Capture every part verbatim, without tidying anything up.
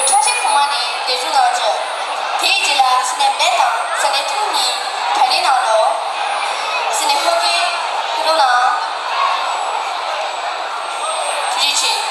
ཁྲ་ཤིག་གོང་མ་ནས་དེ་བཞུགས་གནང་རྒྱུ། དེའི་རྗེས་ལ་སི་ནས་བེད་དང་སི་ནས་ཐུང་གཉིས་ག་ལེ་གནང་རོགས། སི་ནས་ཧོ་ཀེ་ལོ་ནང་ཐུགས་རྗེ་ཆེ།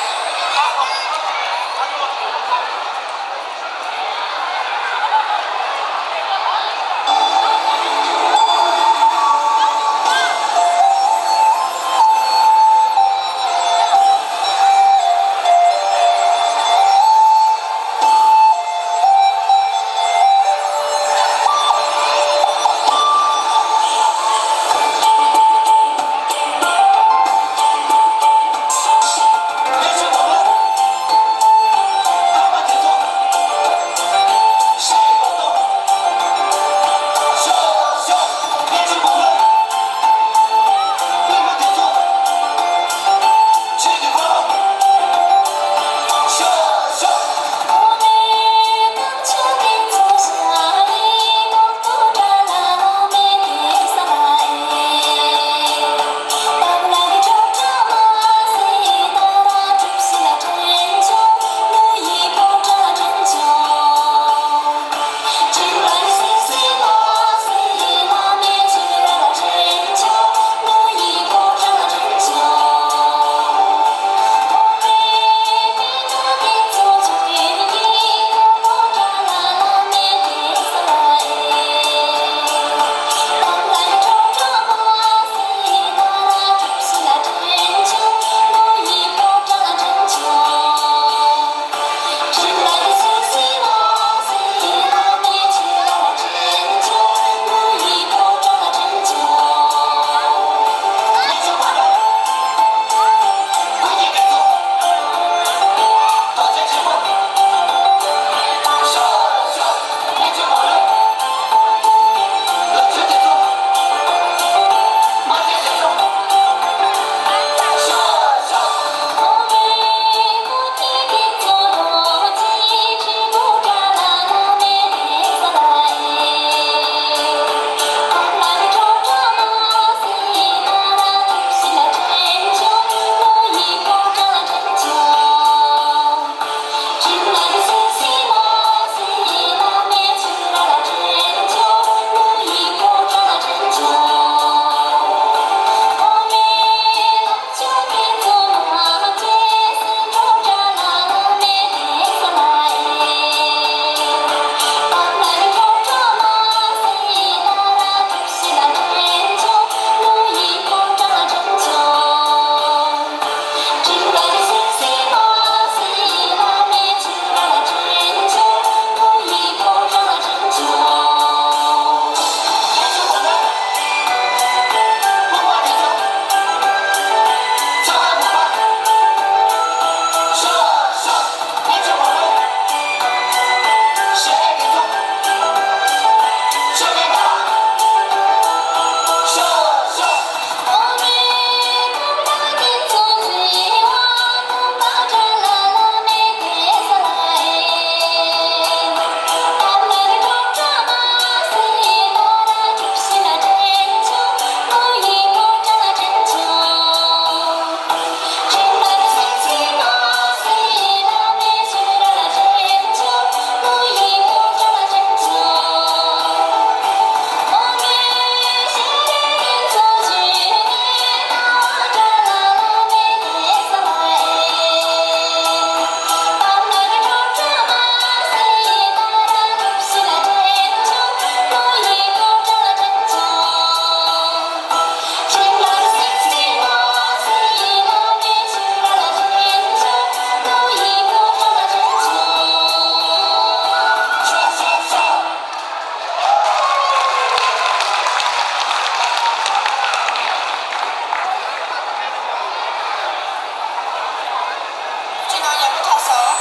ཁྱེད་རང་ཡག་པོ་ཐག་སོང་།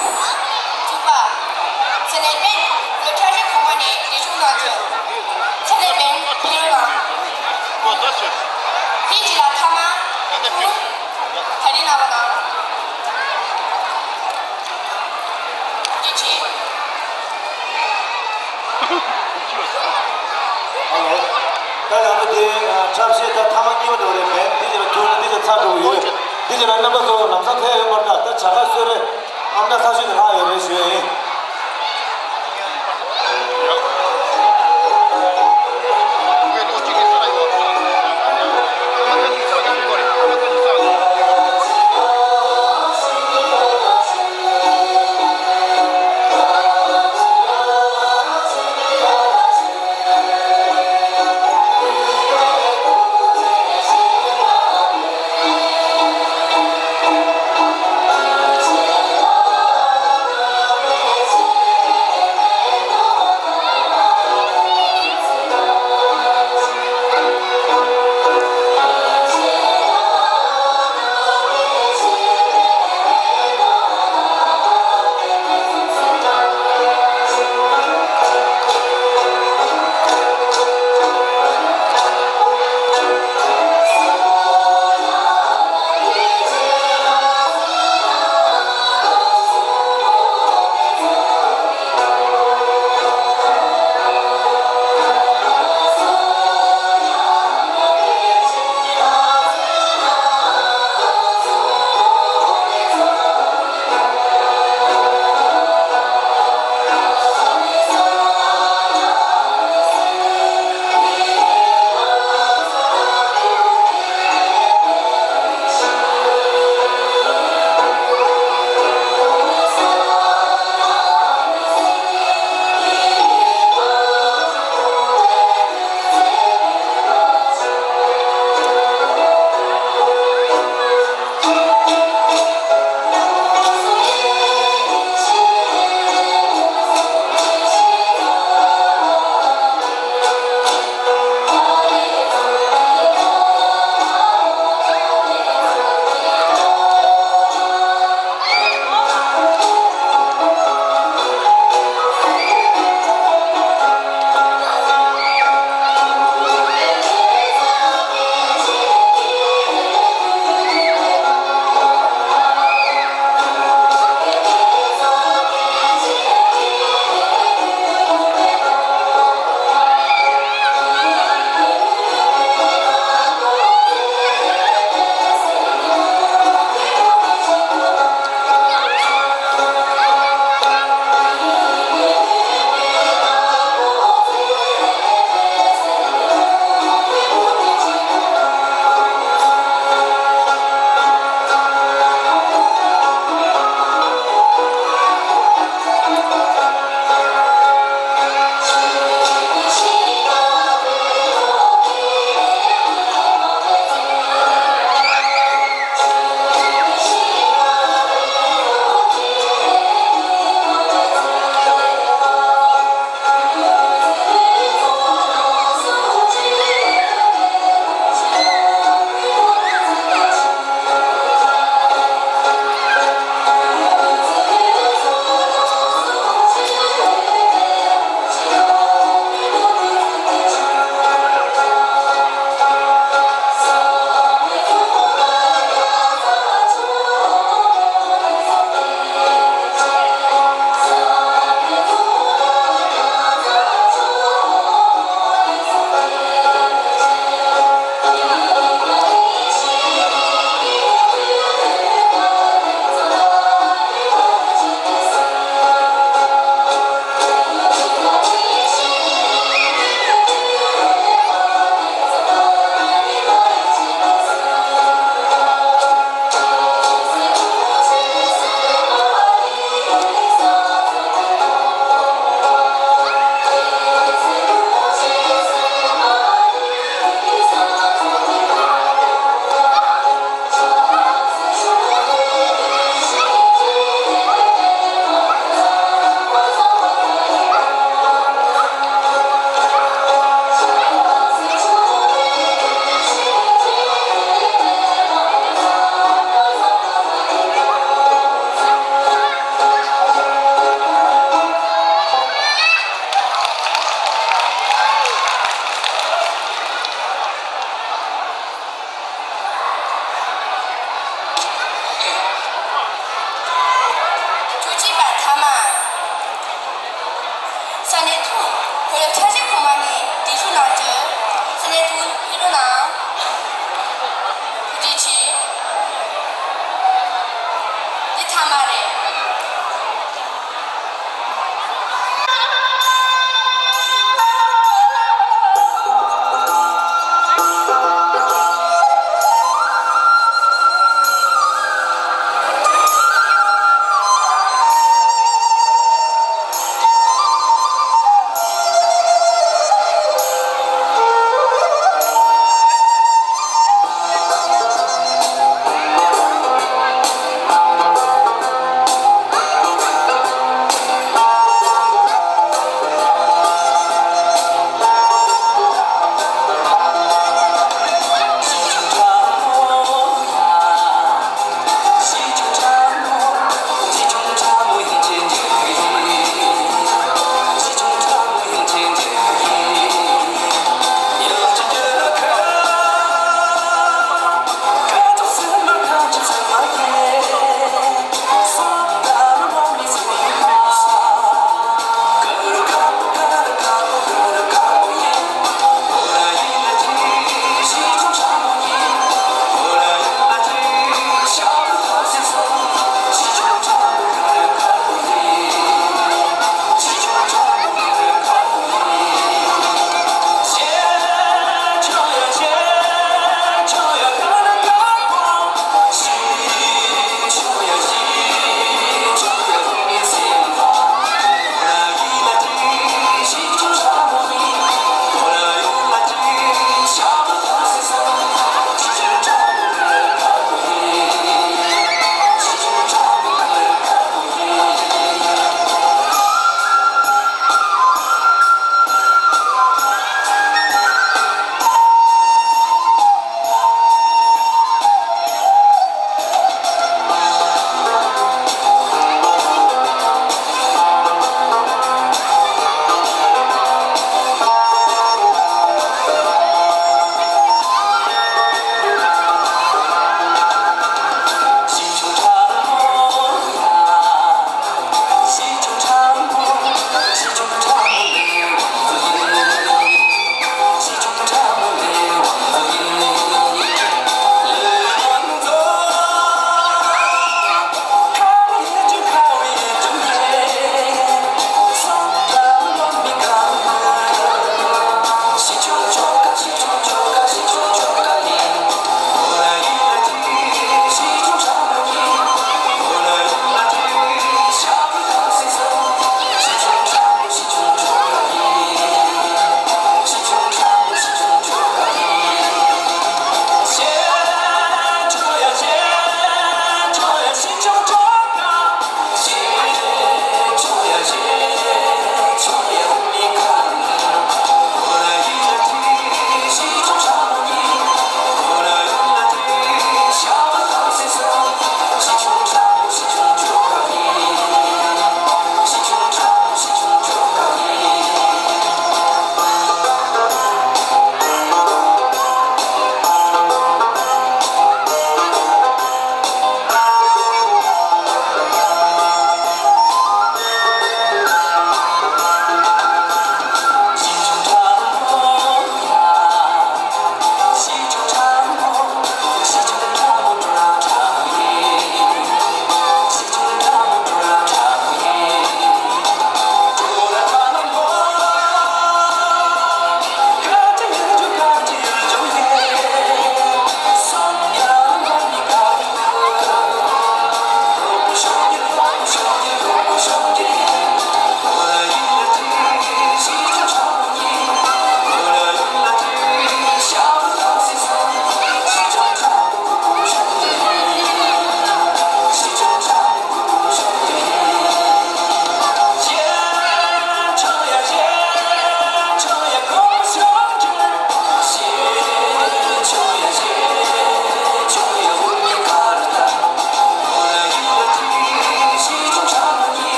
དྲུག་པ། ཚེ་ནས་མེད་ལོ་ཁྲ་ཤིག་གོང་མ་ནས་ལས་ཞུགས་གནང་རྒྱུ། ཚེ་ནས་མེད་ལོ་ལ། དེ་རྗེས་ལ་ཐ་མ། ཐུག་ད་ནི་ན་བ་ན། ཐུགས་རྗེ་ཆེ། ཨ་ལོ། ད་ཡང་ན་དེ་འཁྲབ་གཞས་ད་ཐ་མ་གཉིས་པ་འདྲ་བ་རེད། བན་འདི་ལ་ཐུག་ན་འདི་ལ་ཚར་འགྲོ་གི་ཡོད། འདི་ལ་རྣམ་པ་ཚོ་ལམ་སང་ཐད་ཡོད་མ་རེད། ད་བྱ་དགའ་གསོལ་རས་ཨམ་ཅག་ཚར་ཤོས་དེ་ལྷག་ཡོད་རེད་ཞུ་ཡ་ཡིན།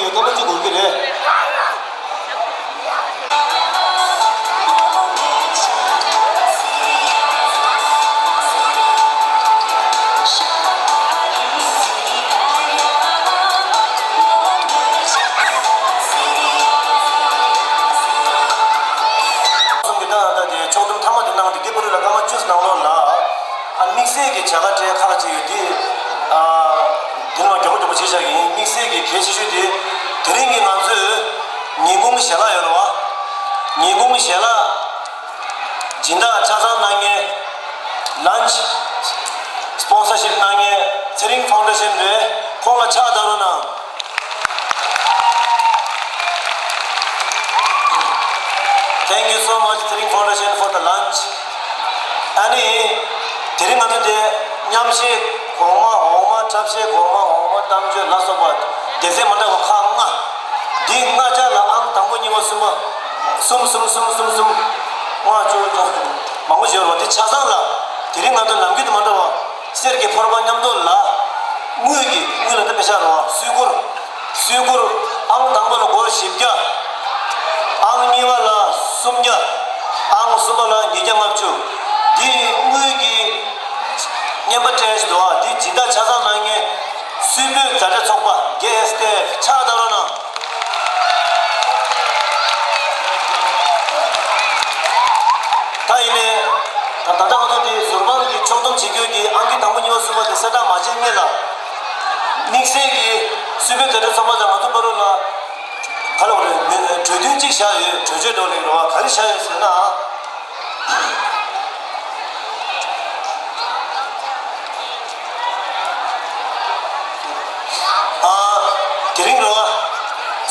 ཡོད། སྐར་མ་གཅིག་འགོར་གྱི་རེད། གསུམ་གྱི་ད་ད་དེ་ཕྱོགས་བསྡོམས་མཐའ་མ་དེ་གནང་དེ་དེ་བར་ལ་སྐར་མ་བཅུ་ཙམ་གནང་རོགས་ལ། ཨ། དམིགས་བསལ་གྱི་བྱ་དགའ་སྤྲད་ཁག་ཅིག་ཡོད་དེ། ཨ། དེ་ནང་མགྱོགས་པོ་མགྱོགས་པོ་བྱེད་བཞག་གི་ཡིན། དམིགས་བསལ་གྱི་གལ་ཆེ་ཤོས་དེ། དེ་རིང་གི་ང་ཚོས་ཉིན་གུང་ཞལ་ལག་ཡོད་རེད་བ། ཉིན་གུང་ཞལ་ལག་སྦྱིན་བདག་ཆ་ཚང་གནང་མཁན། ལན་ཆི་སི་པོན་སར་ཤིབ་གནང་མཁན་ཚེ་རིང་ཕའུན་ཌེ་ཤན་རེད། ཁོང་ལ་ཕྱག་བརྡབ་རོགས་གནང་། Thank you so much, Tse Ring Foundation, for the lunch. ཨ་ནི། དེ་རིང་ང་ཚོ་དེ་མཉམ་བཞེས་གོང་མ་འོག་མ། འཁྲབ་བཞེས་གོང་མ་འོག་མ། གཏམ་བརྗོད་ལ་སོགས་པ་སྡེ་ཚན་མ་འདྲ་བ་ཁག་ལྔ། འདི་ལྔ་ཆ་ལ་ཨང་དང་པོ་གཉིས་པ་གསུམ་པ། གསུམ་གསུམ་གསུམ་གསུམ་གསུམ། ལྔ་བཅུ་ཙམ་མང་པོ་ཡོད་རེད་བ། དེ་ཆ་ཚང་ལ་དེ་རིང་ང་ཚོ་ནམ་རྒྱུན་དང་མ་འདྲ་བ། གསེར་གྱི་ཕོར་པ་མཉམ་དུ་ལ། དངུལ་གྱི། དངུལ་ལ་འདི་པེ་ཤ་རེད་བ། སུའི་གུར། སུའི་གུར། ཨང་དང་པོ་ལ་སྒོར་བཞི་བརྒྱ། ཨང་གཉིས་པ་ལ་སུམ་བརྒྱ། ཨང་གསུམ་པ་ལ་ཉིས་བརྒྱ་ལྔ་བཅུ། འདི་དངུལ་གྱི་རྔན་པ་སྤྲད་ཞིག་འདུག་ཨ། འདི་སྦྱིན་བདག་ཆ་ཚང་གནང་མཁན་སུད་བོད་མཛའ་འབྲེལ་ཚོགས་པ། གེ་ཨེས་ཏི་ཨེཕ། ཕྱག་བརྡབ་རོགས་གནང་། ད་ཡིན་ནའི། ད་ད་ལྟ་ང་ཚོ་འདི་ཟུར་དཔང་གི་ཕྱོགས་བསྡོམས་བྱེད་རྒྱུ་གི་ཨང་ཀི་དང་པོ་གཉིས་པ་གསུམ་པ་དེ་གསལ་བསྒྲགས་མ་བྱས་སྔོན་ལ། དམིགས་བསལ་གྱི་སུད་བོད་མཛའ་འབྲེལ་ཚོགས་པ་དང་ང་ཚོ་བར་ལ་ག་ལ་བ་རེད། གྲོས་མཐུན་གཅིག་བཞག་ཡོད། གྲོས་ཆོད་འདྲ་བ་ལེགས་རེད་བ། ག་རེ་བཞག་ཡོད་ཟེར་ན། ཨ། དེ་རིང་རེད་བ།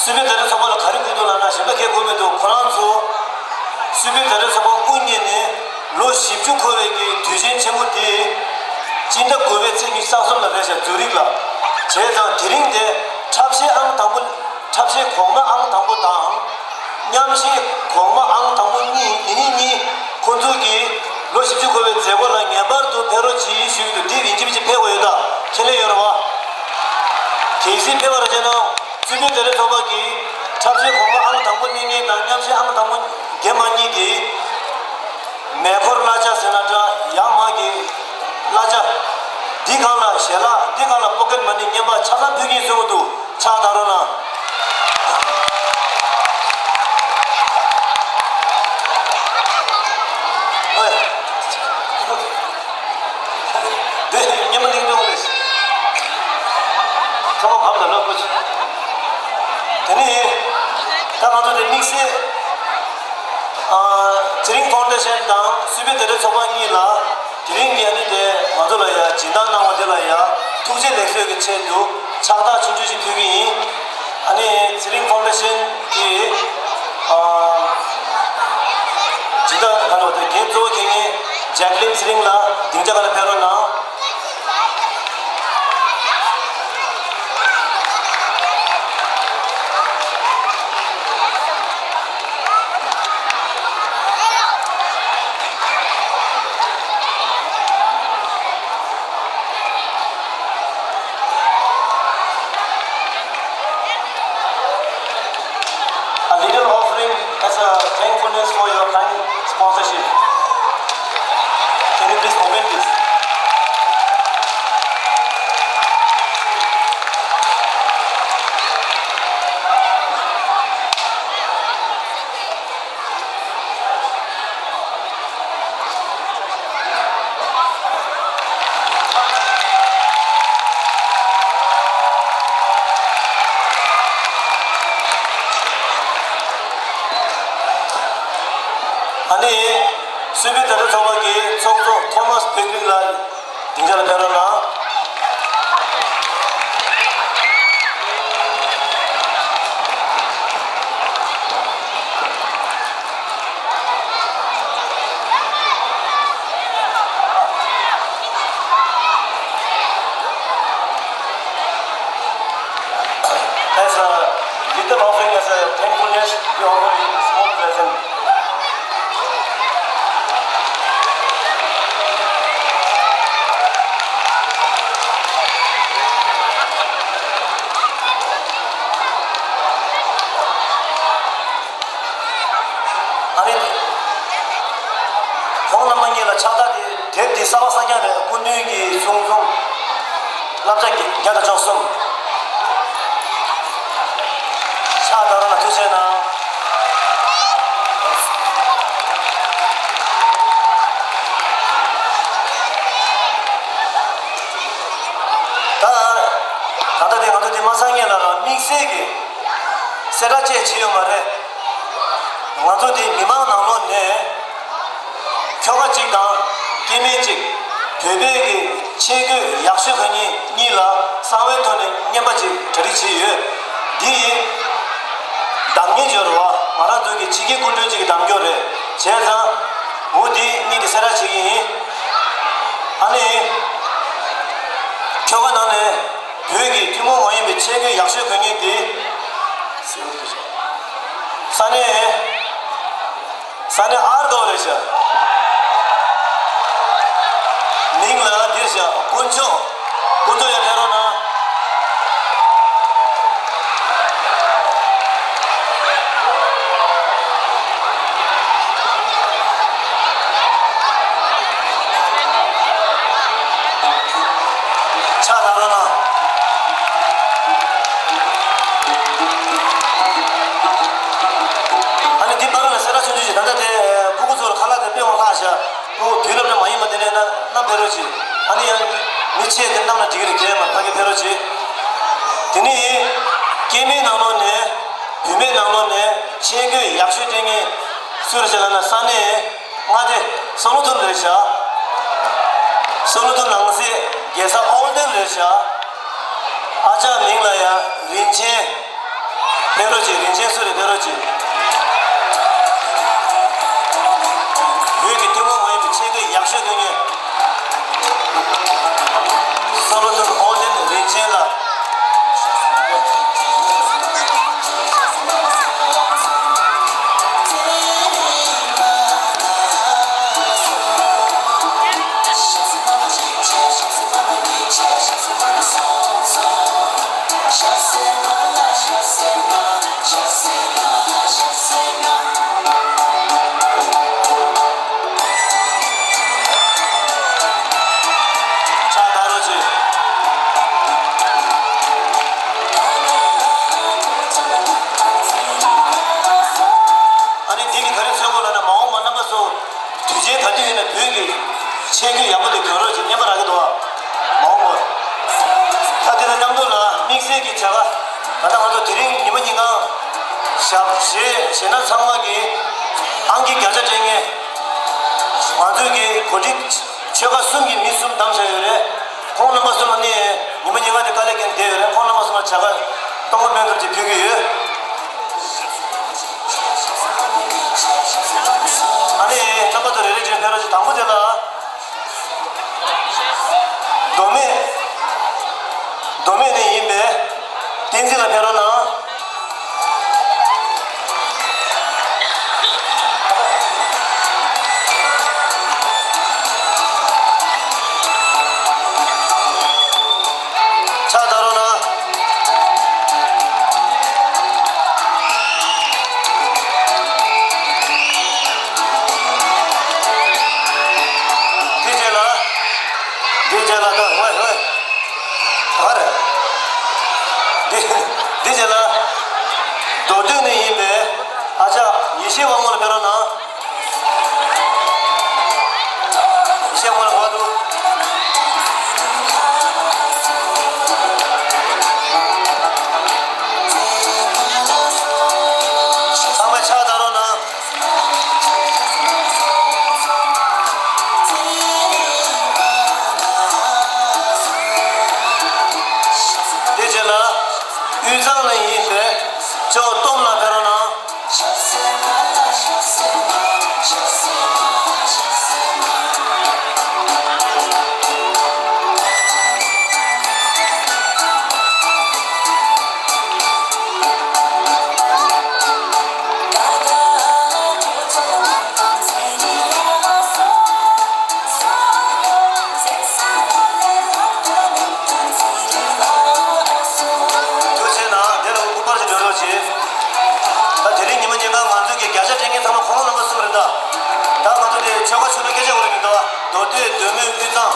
སུད་བོད་མཛའ་འབྲེལ་ཚོགས་པ་ལ་ག་རེ་དགོས་འདུག་ལབ་ན། གཞན་པ་གང་ཡང་དགོས་མི་འདུག་ཁོ་རང་ཚོ་སུད་བོད་མཛའ་འབྲེལ་ཚོགས་པ་དབུ་བརྙེས་ནས་ལོ་བཞི་བཅུ་འཁོར་བའི་གི་དུས་ཆེན་ཆེན་མོ་དེ་སྤྱི་ཟླ་དགུ་པའི་ཚེས་ཉི་ཤུ་རྩ་གསུམ་ལ་རེད་ཤག་ཛུ་རིག་ལ། བྱས་ཙང་དེ་རིང་དེ་འཁྲབ་གཞས་ཨང་དང་པོ། འཁྲབ་གཞས་གོང་མ་ཨང་དང་པོ་དང་། མཉམ་གཞས་གོང་མ་ཨང་དང་པོ་གཉིས། དེ་གཉིས་གཉིས་ཁོང་ཚོ་གིས་ལོ་བཞི་བཅུ་འཁོར་བའི་མཛད་སྒོ་ལ་ངེས་པར་དུ་ཕེབས་རོགས་གྱིས་ཞུ་གི་འདུག་འདི་ཡིན་གཅིག་མིན་གཅིག་ཕེབས་དགོས་ཡོད་ད། ཁས་ལེན་ཡོད་རེད་བ། གལ་སྲིད་ཕེབས་པ་རེད་བྱས་ན། སུད་བོད་མཛའ་འབྲེལ་ཚོགས་པ་གིས་འཁྲབ་གཞས་གོང་མ་ཨང་དང་པོ་གནང་མཁན་དང་མཉམ་གཞས་ཨང་དང་པོ་རྗེས་མ་གཉིས་དེ། མེ་འཁོར་གླ་ཆ་ཟེར་ན་འདྲ། ཡར་མར་གྱི་གླ་ཆ། འདི་སྒང་ལ་ཞལ་ལག། འདི་སྒང་ལ་པོ་ཀེཊ་མ་ནི་རྔན་པ་ཆ་ཚང་ཕུལ་གྱིན་གསུང་གི་འདུག་ཕྱག་བརྡབ་རོགས་གནང་། ཨོའི། འདི་རྔན་པ་གླིང་སྒྲུང་རེད། ཚང་མ་བབས་ལ་ལོག་དགོས། དེ་ནས་ད་ང་ཚོ་དེ་དམིགས་བསལ། ཨ། ཚེ་རིང་ཕའུན་ཌེ་ཤན་དང་སུད་བོད་མཛའ་འབྲེལ་ཚོགས་པ་གཉིས་ལ། དེ་རིང་གི་ཨ་ནི་དེ་ང་ཚོ་ལ་ཡ་སྦྱིན་བདག་གནང་བ་དེ་ལ་ཡ་ཐུགས་རྗེ་ལེགས་གསོལ་གྱི་ཆེད་དུ་ཕྱག་རྟགས་ཆུང་ཆུང་ཞིག་ཕུལ་གྱི་ཡིན། ཨ་ནི་ཚེ་རིང་ཕའུན་ཌེ་ཤན་གྱི། ཨ། སྦྱིན་བདག་ག་ལ་བ་དེ་འགན་གཙོ་བོ་འཁྱེར་མཁན་ཇེག་ལིན་ཚེ་རིང་ལགས་སྡིངས་ཆ་སྒང་ལ་ཕེབས་རོགས་གནང་། A little offering as a thankfulness for your kind sponsorship. Can you please open this? ཨ་ནི། སུད་བོད་མཛའ་འབྲེལ་ཚོགས་པ་གི་ཚོགས་གཙོ་ཐོ་མཱས་བྷེ་ཀ་རི་ལགས། སྡིངས་ཆ་ལ་ཕེབས་རོགས་གནང་། As a little offering, as a thankfulness, we offer you a small present. རྣམ་པ་གཉིས་ལ་ཕྱག་རྟགས་དེ་དེབ་འདི་གསར་པ་གསར་རྐྱང་རེད། སྐུ་མདུན་གྱི་གསུང་རྩོམ་བསླབ་བྱ་བརྒྱ་དང་བཅུ་གསུམ། ཕྱག་དར་ལ་ཐུགས་རྗེ་གནང་། ད་ད་ལྟ་དེ་ང་ཚོ་དེ་མ་ཚང་ངེས་ལ་ར་དམིགས་བསལ་གྱི་གསལ་བསྒྲགས་བཅས་བྱས་ཡོད་མ་རེད། ང་ཚོ་དེ་མི་མང་ནང་ལོགས་ནས། ཁྱོ་ག་གཅིག་དང་སྐྱེ་དམན་གཅིག་བོད་པའི་གི་ཆས་གོས་ཡག་ཤོས་གང་ཡིན་གཉིས་ལ་གསང་བའི་ཐོག་ནས་རྔན་པ་ཅིག་གྲ་སྒྲིག་བྱས་ཡོད། འདི་ཡིན། གདམ་ངེས་འབྱོར་བ་ང་རང་ཚོ་གི་ཕྱི་རྒྱལ་སྐུ་མགྲོན་གཅིག་གི་གདམ་སྐྱོར་རེད། བྱས་ཙང་འོ་འདི་གཉིས་དེ་གསལ་བསྒྲགས་བྱེད་ཀྱི་ཡིན། ཨ་ནི་ཁྱོ་ག་ནང་ནས་བོད་ཀྱི་ཐུན་མོང་མ་ཡིན་པའི་ཆས་གོས་ཡག་ཤོས་གང་ཡིན་འདི་ས་གནས། ས་གནས་ཨར་དོ་རེད་ཤག་མིང་ལ་འདིར་ཤག་དཀོན་མཆོག་དཀོན་མཆོག་ཡར་ཕེབས་རོགས་གནང་། ཕྱག་ལ་རོགས་གནང་། ཨ་ནི་འདི་པར་ལ་སེ་ར་ཆུང་ཆུང་ཞིག་ད་ལྟ་དེ་ཕྲུ་གུ་ཚོར་ཁ་ལག་དེ་སྤྲད་འོང་ལྷག་ཤག་ཕྲུ་གུ་དུས་རབས་རེ་མ་ཡིན་པ་དེ་ནས་ན་ནམ་ཕེབས་རོགས་གྱིས། ཨ་ནི་ཡང་མི་ཆེ་དེ་ནམ་ལ་འགྲིག་གི་རེད། གས་མ་ཕ་གི་ཕེབས་རོགས་གྱིས། དེ་ནི་སྐྱེ་དམན་ནང་ལོགས་ནས་བུད་མེད་ནང་ལོགས་ནས་ཆས་གོས་ཡག་ཤོས་སྤྲད་མཁན་སུ་རེད་ཟེར་ལབ་ན་ས་གནས། མངའ་སྡེ་སོ་ལོ་ཐུར་རེད་ཤག་སོ་ལོ་ཐུར་ནང་གསེས་རྒྱལ་ས་ཨོལ་ཏེན་རེད་ཤག་ཨ་ཅག་མིང་ལ་ཡ་རིན་ཆེན། ཕེབས་རོགས་གྱིས། རིན་ཆེན་སུ་རེད། ཕེབས་རོགས་གྱིས། བོད་ཀྱི་ཐུན་མོང་མ་ཡིན་པའི་ཆས་གོས་ཡག་ཤོས་སྟོན་མཁན། སོ་ལོ་ཐུར་ཨོལ་ཏེན་རིན་ཆེན་ལགས། ཕྱག་དར་རོགས་གྱིས། ཨ་ནི་འདི་གི་ག་རེ་མཚོན་དགོས་ལབ་ན་མ་འོངས་པ་རྣམ་པ་ཚོ་དུས་ཆེན་ག་དུས་ཡིན་ན་བོད་ཀྱི་ཆས་གོས་ཡག་པོ་དེ་གྱོན་རོགས་གྱིས། རྔན་པ་རག་གི་འདུག་བ། མ་འོངས་པ་ད་དེ་དང་མཉམ་དུ་ལ་དམིགས་བསལ་གྱི་བྱ་དགའ། ད་ལྟ་ང་ཚོ་དེ་རིང་ཉི་མ་ཉིན་གང་ཞབས་ཞེ་ཞེ་ན་ཚང་མ་གི་ཨང་ཀི་བརྒྱ་ཆ་སྤྲད་མཁན། ང་ཚོས་ཀྱི་གོ་སྒྲིག་ཆོལ་ཁ་གསུམ་གྱི་མི་གསུམ་བདམས་བཞག་ཡོད་རེད། ཁོང་རྣམ་པ་གསུམ་ལ་ནི་ཉི་མ་ཉིན་གང་དེ་དཀའ་ལས་ཀྱང་བསྡད་ཡོད་རེད། ཁོང་རྣམ་པ་གསུམ་ལ་བྱ་དགའ་སྟོང་པ་སྨན་ཁབ་ཅིག་ཕུལ་གྱི་ཡོད། ཨ་ནི་རྣམ་པ་ཚོ་རེ་རེ་བཞིན་ཕེབས་རོགས་གྱིས། དང་པོ་དེ་ལ། མདོ་སྨད། མདོ་སྨད་ནས་ཡིན་པའི་བསྟན་འཛིན་ལགས་ཕེབས་རོགས་གནང་། ཕྱག་དར་རོགས་གནང་། འདི་རྗེས་ལ། འདི་རྗེས་ལ་ད་ཝེ་ཝེ། ག་རེ། འདི་འདི་རྗེས་ལ། མདོ་སྟོད་ནས་ཡིན་པའི་ཨ་ཅག་ཡེ་ཤེས་དབང་མོ་ལ་ཕེབས་རོགས་གནང་། ཡེ་ཤེས་དབང་མོ་ལ་ག་པར་འདུག་ཚང་མས་ཕྱག་དར་རོགས་གནང་། དེ་རྗེས་ལ་དབུས་གཙང་ནས་ཡིན་པའི་ཇོ་སྟོབས་ལགས་ཕེབས་རོགས་གནང་། མདོ་སྟོད་མདོ་སྨད་དབུས་གཙང་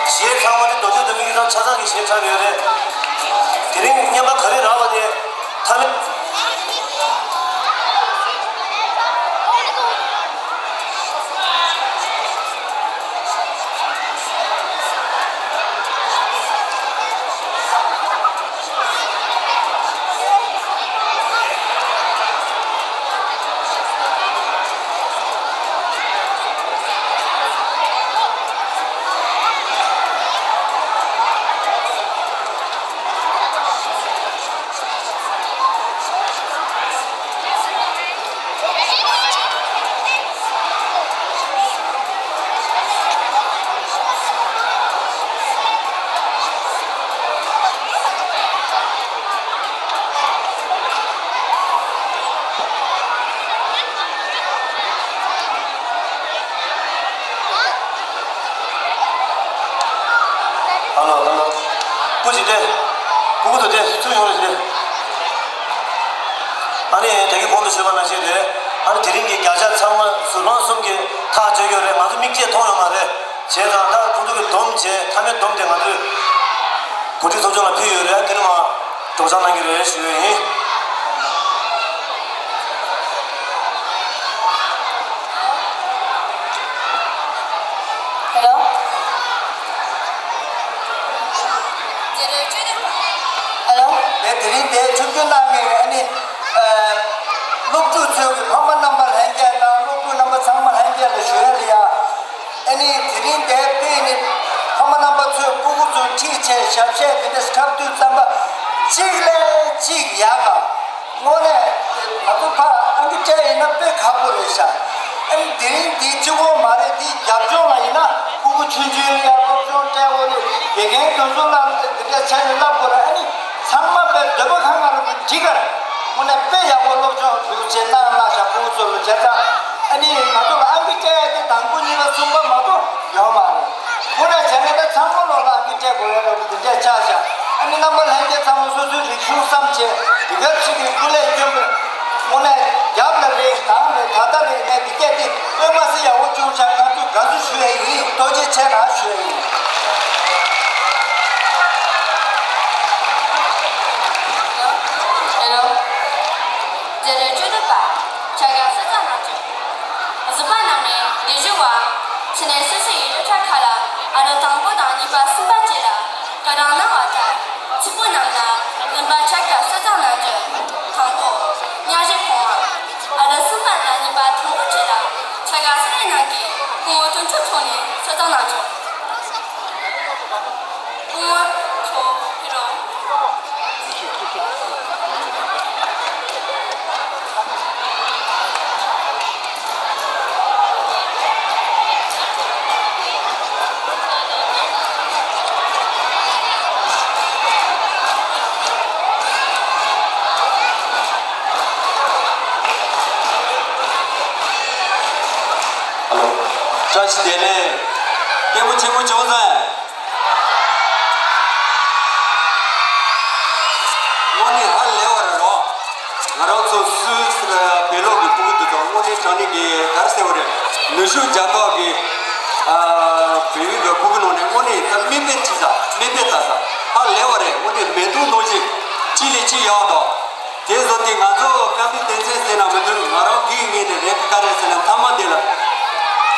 གཞས་ཚང་མ་ནི་མདོ་སྟོད་མདོ་སྨད་དབུས་གཙང་ཆ་ཚང་གི་གཞས་འཁྲབ་ཡོད་རེད། དེ་རིང་རྔན་པ་ག་རེ་རག་པ་དེ་ཐ་མི། ཧ་ལོ་ཧ་ལོ། སྐུ་མཁྱེན་ཏེ། སྐུ་མཁྱེན་ཏེ་ཚུར་ཡོང་རེ་ཞུ། ཨ་ནི་ད་གིན་གོང་དུ་ཞུས་པ་ནང་བཞིན་རེད། ཨ་ནི་དེ་རིང་གི་རྒྱ་ཆ་ཚང་མ་ཟུར་དཔང་གསུམ་གྱིས་ཐག་གཅོད་ཀྱི་ཡོད་རེད། ང་ཚོ་མིག་ཆས་མཐོང་ཡོད་མ་རེད། བྱས་ཙང་ད་ཁོང་ཚོ་གི་སྡོམ་བྱས་མཐའ་མའི་སྡོམ་དེ་ང་ཚོས་གོ་སྒྲིག་ཚོགས་ཆུང་ལ་ཕུལ་ཡོད་རེད། དེ་ནས་མར་སྒྲོག་སྦྱང་གནང་གི་རེད་ཞུ་ཡས་ཡིན། ཧེ་ལོ། ཧེ་ལོ། དེ་དེ་རིང་དེ་ཆིབས་བསྒྱུར་གནང་མཁན་ཨ་ནི་ཨ་སློབ་ཕྲུག་ཚོའི་གི་ཕ་མ་རྣམ་པ་ལྷན་རྒྱས་དང་སློབ་ཕྲུག་རྣམ་པ་ཚང་མ་ལྷན་རྒྱས་ལ་ཞུ་ཡ་ལ་ཡ། ཨ་ནི་དེ་རིང་དེ་དཔེ་ནི་ཕ་མ་རྣམ་པ་ཚོས་སྤུ་གུ་ཚོ་ཁྲིད་བྱས་ཞབས་གཞས་དེ་འདྲ་འཁྲབ་དུས་ཙམ་པ་གཅིག་ལས་གཅིག་ཡག་ག་དངོས་གནས་ང་ཚོ་ཕ་ཨང་ཀི་སྤྲད་ཡིན་ན་དཔེ་ཁག་པོ་རེད་ཤག་ཨ་ནི་དེ་རིང་འདི་གཅིག་པོ་མ་རེད། འདི་རྒྱབ་ལྗོངས་ལ་ཡིན་ན་སྤུ་གུ་ཆུང་ཆུང་ལ་ཡང་སློབ་སྦྱོང་སྤྲད་དགོས་རེད། དགེ་རྒན་དེ་ཚོ་ལ་འདི་འདྲ་བྱས་ནས་བསླབ་དགོས་རེད། ཨ་ནི་ཚང་མ་དཔེ་འདོད་པ་ཁ་ང་རང་ཚོ་འགྲིག་ག་རེད། དངོས་གནས་དཔེ་ཡག་པོ་སློབ་སྦྱོང་སྒྲུབ་བྱེད་གནང་གནང་ཤག་སྤུ་གུ་ཚོ་ལ་བྱས་ཙང་ཨ་ནི་ང་ཚོ་ལ་ཨང་ཀི་སྤྲད་ཡ་དེ་དང་པོ་གཉིས་པ་གསུམ་པ་མ་གཏོགས་ཡོད་མ་རེད། དངོས་གནས་བྱས་ན་ད་ཚང་མ་ལོག་ལ་ཨང་ཀི་སྤྲད་དགོས་ཡ་འདྲ་པོ་འདི་འདྲ་ཆགས་ཤག་ཨ་ནི་རྣམ་པ་ལྷན་རྒྱས་ཚང་མ་སོ་སོའི་རིག་གཞུང་བསམ་བྱས་འདི་ག་ཅིག་གི་སྐུ་ལས་བསྐྱོན་པའི་དངོས་གནས་རྒྱབ་ལ་རེད། གདང་རེད། ད་ལྟ་རེད། ངས་འདི་སྐད་དེ་དཔེ་མ་སྲིད་ཡག་པོ་བྱུང་ཤག་ང་ཚོས་དགའ་བསུ་ཞུ་ཡ་ཡིན། ཐུགས་རྗེ་ཆེ་གནང་ཞུ་ཡ་ཡིན། ཧེ་ལོ། ཧེ་ལོ། མཛད་རིམ་བཅུ་དྲུག་པ། བྱ་དགའ་གསོལ་རས་གནང་རྒྱུ། གཟིགས་པ་རྣམས་ནས་འདིར་བཞུགས་པ། ཕྱི་ནས་སོ་སོའི་ཡུལ་གྲུ་ཁག་ལ་ཨ་ལོ་དང་པོ་དང་གཉིས་པ་གསུམ་པ་བཅས་ལ་བཀའ་དྲིན་གནང་བ་ལྟར། ཕྱུག་པོ་རྣམས་ལ་རིམ་པ་བྱ་དགའ་གསོལ་རས་གནང་རྒྱུ། དང་པོ། གཉའ་རི་གོང་མ། ཨ་ལོ་གསུམ་པ་དང་གཉིས་པ་དང་པོ་བཅས་ལ་བྱ་དགའ་གསོལ་རས་གནང་གིས་སྐུ་ངོ་དོན་གྲུབ་མཆོག་ནས་གསོལ་རས་གནང་རྒྱུ། སྐུ་ངོ་མཆོག་ཕེབས་རོགས། ཧ་ལོ། བཀྲ་ཤིས་བདེ་ལེགས། སྐྱེས་བུ་ཆེན་པོ་བྱུང་ཙང་། དངོས་གནས་ཧ་ལས་པ་རེད་རོ། ང་རང་ཚོ་སུད་སི་བོད་ལུགས་ཀྱི་སྤུ་གུ་འདི་ཚོ་དངོས་གནས་དྲང་གནས་ཀྱི་ག་རེ་ཟེར་བ་རེད། ནུབ་ཕྱོགས་རྒྱལ་ཁབ་ཀྱི་ཨ་བལ་ཡུལ་གྱི་སྤུ་གུ་ནང་ནས་དངོས་གནས་ད་མིག་དཔེ་བྱས་ཙང་མིག་དཔེ་ལྟ་ཙང་ཧ་ལས་པ་རེད། དངོས་གནས་མེད་དུ་ནོར་གྱི་གཅིག་ལས་གཅིག་ཡག་དང་། དེ་བཟོ་དེ་ང་ཚོ་བཀའ་མོལ་དོན་ཚན་ཟེར་ན་མི་འདུག་ང་རང་གིས་ངེས་ནས་རེད། ག་རེ་ཟེར་ན་མཐའ་མ་དེ་ལ་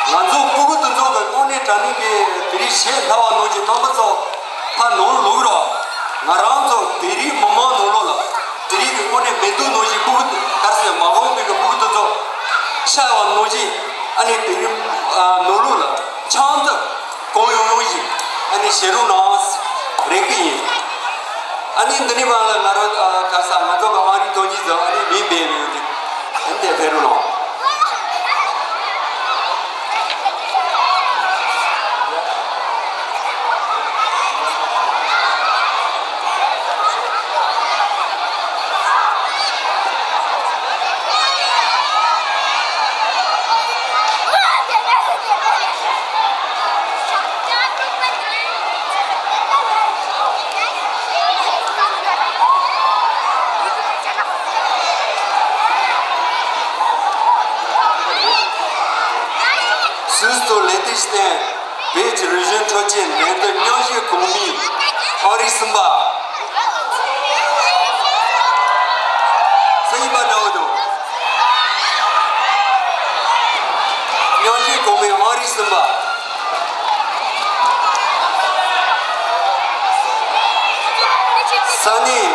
ང་ཚོ་སྤུ་གུ་དེ་ཚོ་གི་དངོས་གནས་དྲང་གནས་ཀྱི་དེ་རིང་གཞས་ལྷག་པ་ནང་བཞིན་རྣམ་པ་ཚོ་ཕར་ནང་ལོག་རོགས། ང་རང་ཚོ་བོད་རིགས་མི་མང་ནང་ལོགས་ལ་དེ་རིང་གི་དངོས་གནས་མེད་དུ་ནང་བཞིན་སྤུ་གུ་ག་རེ་ཟེར་མ་འོངས་པའི་གི་སྤུ་གུ་དེ་ཚོ་ཤར་བ་ནང་བཞིན་ཨ་ནི་བོད་རིགས་ནང་ལོགས་ལ་ཆང་དུ། གང་ཡོང་ཡོང་ཞིག་ཨ་ནི་བྱེད་རོགས་གནང་། རེ་སྐུལ་ཡིན། ཨ་ནི་འདི་ནས་མར་ལ་ང་རང་ག་ས་ང་ཚོ་གི་ཨང་རིམ་དོན་གཉིས་སུ་ཨ་ནི་མིང་འབོད་ཡོད་དེ། ཨ་ནི་དེ་ཕེབས་རོགས་གནང་། སུད་སི་ལེ་ཏི་ཤི་ཏན། བོད་ཀྱི་རིག་གཞུང་འཕྲོད་བསྟེན་ལས་དོན་སྙན་ཞུ་གོང་མའི་ཨང་རིམ་གསུམ་པ། སུ་ཡིན་པ་འདྲ་བོ་འདུག་སྙན་ཞུ་གོང་མའི་ཨང་རིམ་གསུམ་པ། ས་གནས།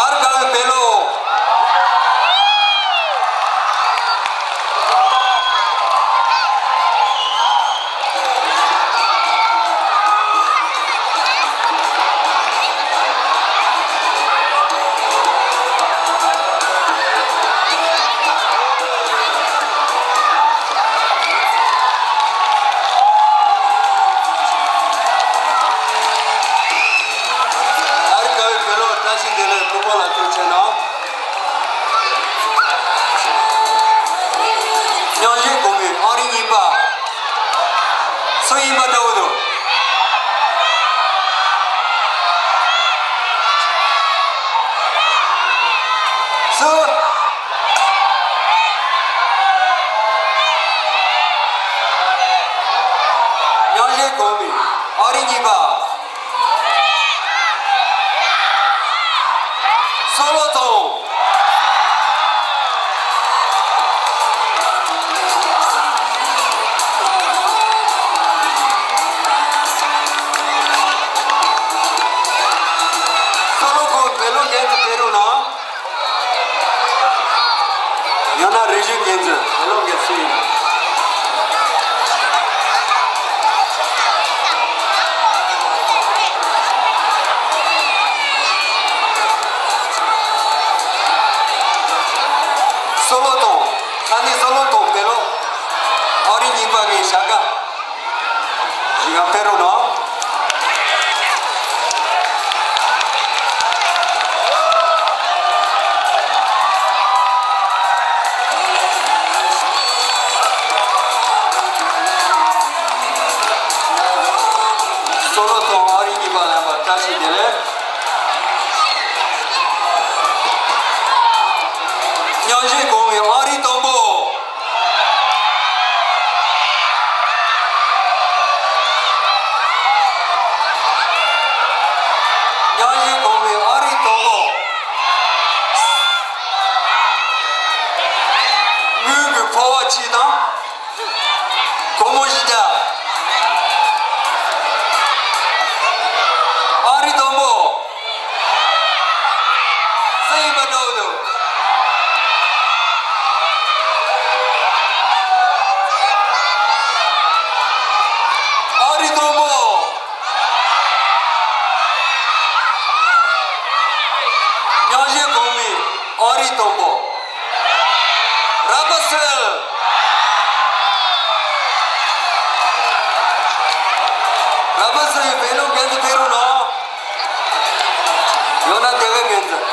ཨར་དགའ་བའི་བེ་ལོ། ཨར་དགའ་བའི་བེ་ལོ་བཀྲ་ཤིས་བདེ་ལེགས། སྐུ་ངོ་ལ་ཐུགས་ཆེ་གནང་། སྙན་ཞུ་གོང་མའི་ཨང་རིམ་གཉིས་པ། སུ་ཡིན་པ་འདྲ་བོ་འདུག་སུ། སྙན་ཞུ་གོང་མའི་ཨང་རིམ་གཉིས་པ། བསོད་བློ་ཐོངས། བསོད་བློ་ཁོང་བེ་ལོ་འགན་དུ་སྤེལ་རོགས་གནང་། ཡང་ན་རེ་ཞུ་འགན་འཛིན་བེ་ལོ་འགན་སུ་ཡིན། བསོད་བློ་ཐོངས། ས་གནས་བསོད་བློ་ཐོངས་བེ་ལོ། ཨང་རིམ་གཉིས་པ་གི་བྱ་དགའ། གཞི་རྐང་སྤེལ་རོགས་གནང་། བསོད་བློ་ཐོངས། ཨང་རིམ་གཉིས་པ་ལ་བཀྲ་ཤིས་བདེ་ལེགས། སྙན་ཞུ་གོང་མའི་ཨང་རིམ་དང་པོ། སྙན་ཞུ་གོང་མའི་ཨང་རིམ་དང་པོ། སྔོན་གྱི་འཕོ་བ་གཅིག་དང་། སྒོར་མོ་བཞི་བརྒྱ། ཨང་རིམ་དང་པོ། སུ་ཡིན་པ་འདྲ་བོ་འདུག་ཨང་རིམ་དང་པོ། སྙན་ཞུ་གོང་མའི་ཨང་རིམ་དང་པོ། ར་པ་སེལ། ར་པ་སེལ་བེ་ལོ་འགན་འཛིན་ཕེ་རུ་ནོ། ཡོད་ན་དེ་བས་འགན་འཛིན།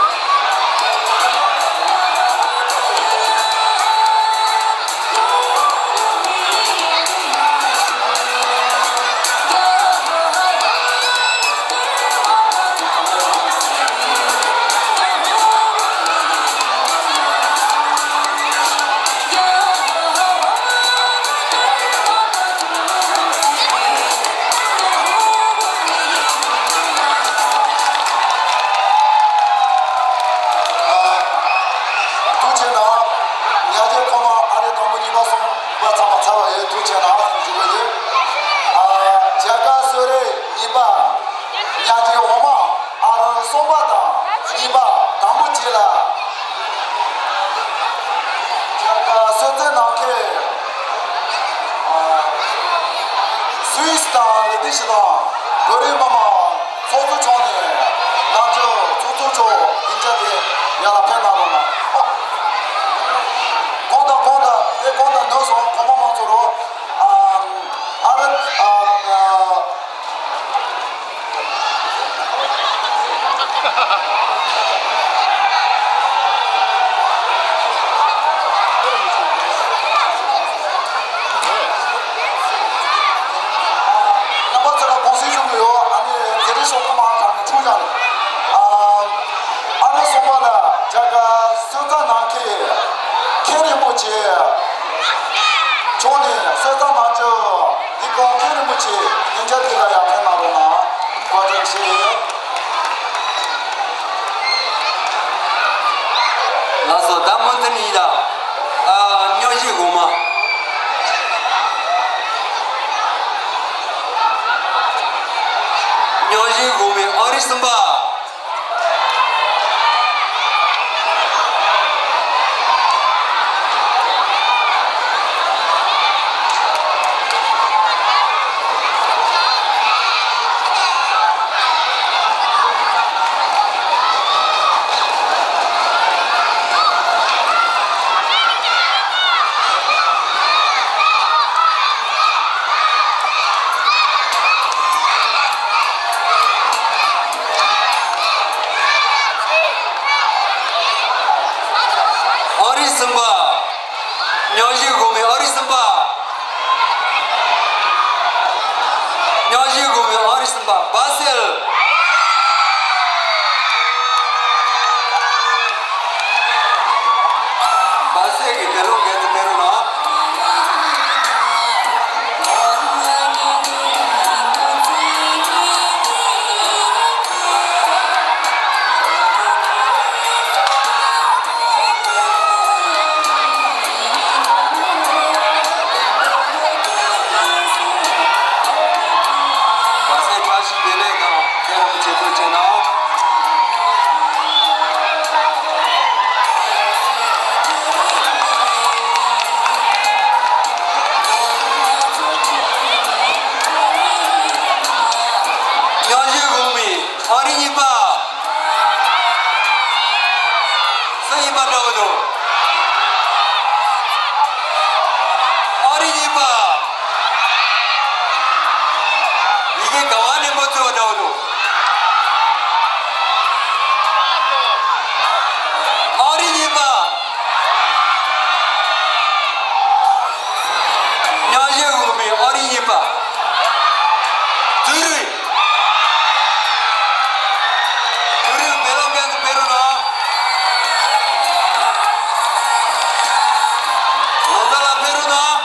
ཐུགས་རྗེ་གནང་། ཉ་རྒྱལ་ཁོ་མ་ཨ་རི་དང་པོ་གཉིས་པ་གསུམ་པ་ཚང་མ་ཚར་བ་ཡོད། ཐུགས་རྗེ་གནང་ཞུ་གི་ཡོད། ཨ། རྒྱ་གར་གསོལ་རས་གཉིས་པ། ཉ་རྒྱལ་འོག་མ་ཨ་རོན་གསུམ་པ་དང་གཉིས་པ་དང་པོ་བཅས་ལ། རྒྱ་གར་གསོལ་སྩལ་གནང་མཁན། ཨ། སུད་སི་དང་ལི་ཏི་ཤི་དང་བོད་རིགས་མི་མང་ཚོགས་གཙོ་མཆོག་ནས་ནང་ཆོས་ཚོགས་གཙོ་མཆོག་སྡིངས་ཆ་དེ་ཡར་ལ་ཕེབས་གནང་རོགས་གནང་། གོང་དང་གོང་དང་དེ་གོང་དང་ནོར་སོང་གོང་མ་མང་ཚོགས་རོགས། ཨ། ཨ་རི། ཨ། ཨ། རྣམ་པ་ཚོ་ལ་དགོངས་སེལ་ཞུ་གི་ཡོད། ཨ་ནི་མཛད་རིམ་སོགས་ཐོག་མར་གང་ནས་འཁྲུག་བཞག་ནས། ཨ། ཨ་རོན་གསུམ་པ་ལ་རྒྱ་གར། ཆེ། ཕྱོགས་ནས་གསོལ་ཚང་གནང་རྒྱུ། འདི་གོང་མཁན་རིན་པོ་ཆེ་སྙན་ཆ་དེ་ལ་ཡང་ཕེབས་གནང་རོགས་གནང་། བཀའ་དྲིན་ཆེ། ལགས་སོ། ད་སྨོན་འདུན་ཡིན་ད། ཨ། སྙན་ཞུ་དགོངས་མ། སྙན་ཞུ་དགོངས་མའི་ཨང་རིམ་གསུམ་པ། ཨང་རིམ་གསུམ་པ། སྙན་ཞུ་དགོངས་མའི་ཨང་རིམ་གསུམ་པ། སྙན་ཞུ་དགོངས་མའི་ཨང་རིམ་གསུམ་པ། སྦ་སེལ། སྦ་སེལ་གྱི་དགེ་སློང་འགན་དུ་ཕེབས་རོགས་གནང་། བཀྲ་ཤིས་བདེ་ལེགས་དང་། མཁན་རིན་པོ་ཆེ་ཐུགས་རྗེ་གནང་། སྙན་ཞུ་དགོངས་མའི་ཨང་རིམ་གཉིས་པ། སུ་ཡིན་པ་འདྲ་བོ་འདུག། ཨང་རིམ་གཉིས་པ། ཡི་གེ་ག་བ་ནས་མ་བྲིས་པ་འདྲ་བོ་འདུག། ཨང་རིམ་གཉིས་པ། སྙན་ཞུ་དགོངས་མའི་ཨང་རིམ་གཉིས་པ། ཏུ་རུ། ཏུ་རུ་བེ་ལོ་མཁན་དུ་ཕེབས་རོགས་གནང་། ལོ་ཙཱ་ལགས་ཕེབས་རོགས་གནང་།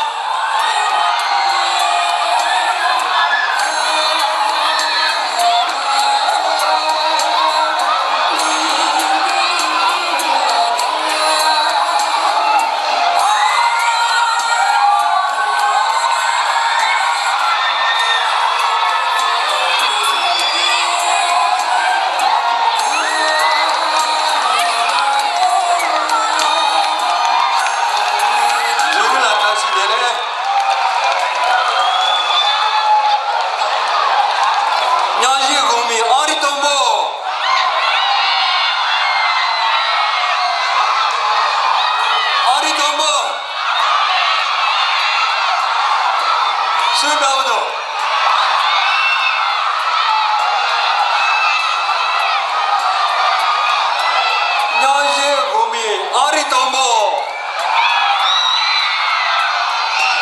ཇུ་རི་ལ་བཀྲ་ཤིས་བདེ་ལེགས། སྙན་ཞུ་དགོངས་མའི་ཨང་རིམ་དང་པོ། ཨང་རིམ་དང་པོ། སུ་འདྲ་བོ་འདུག། སྙན་ཞུ་དགོངས་མའི་ཨང་རིམ་དང་པོ།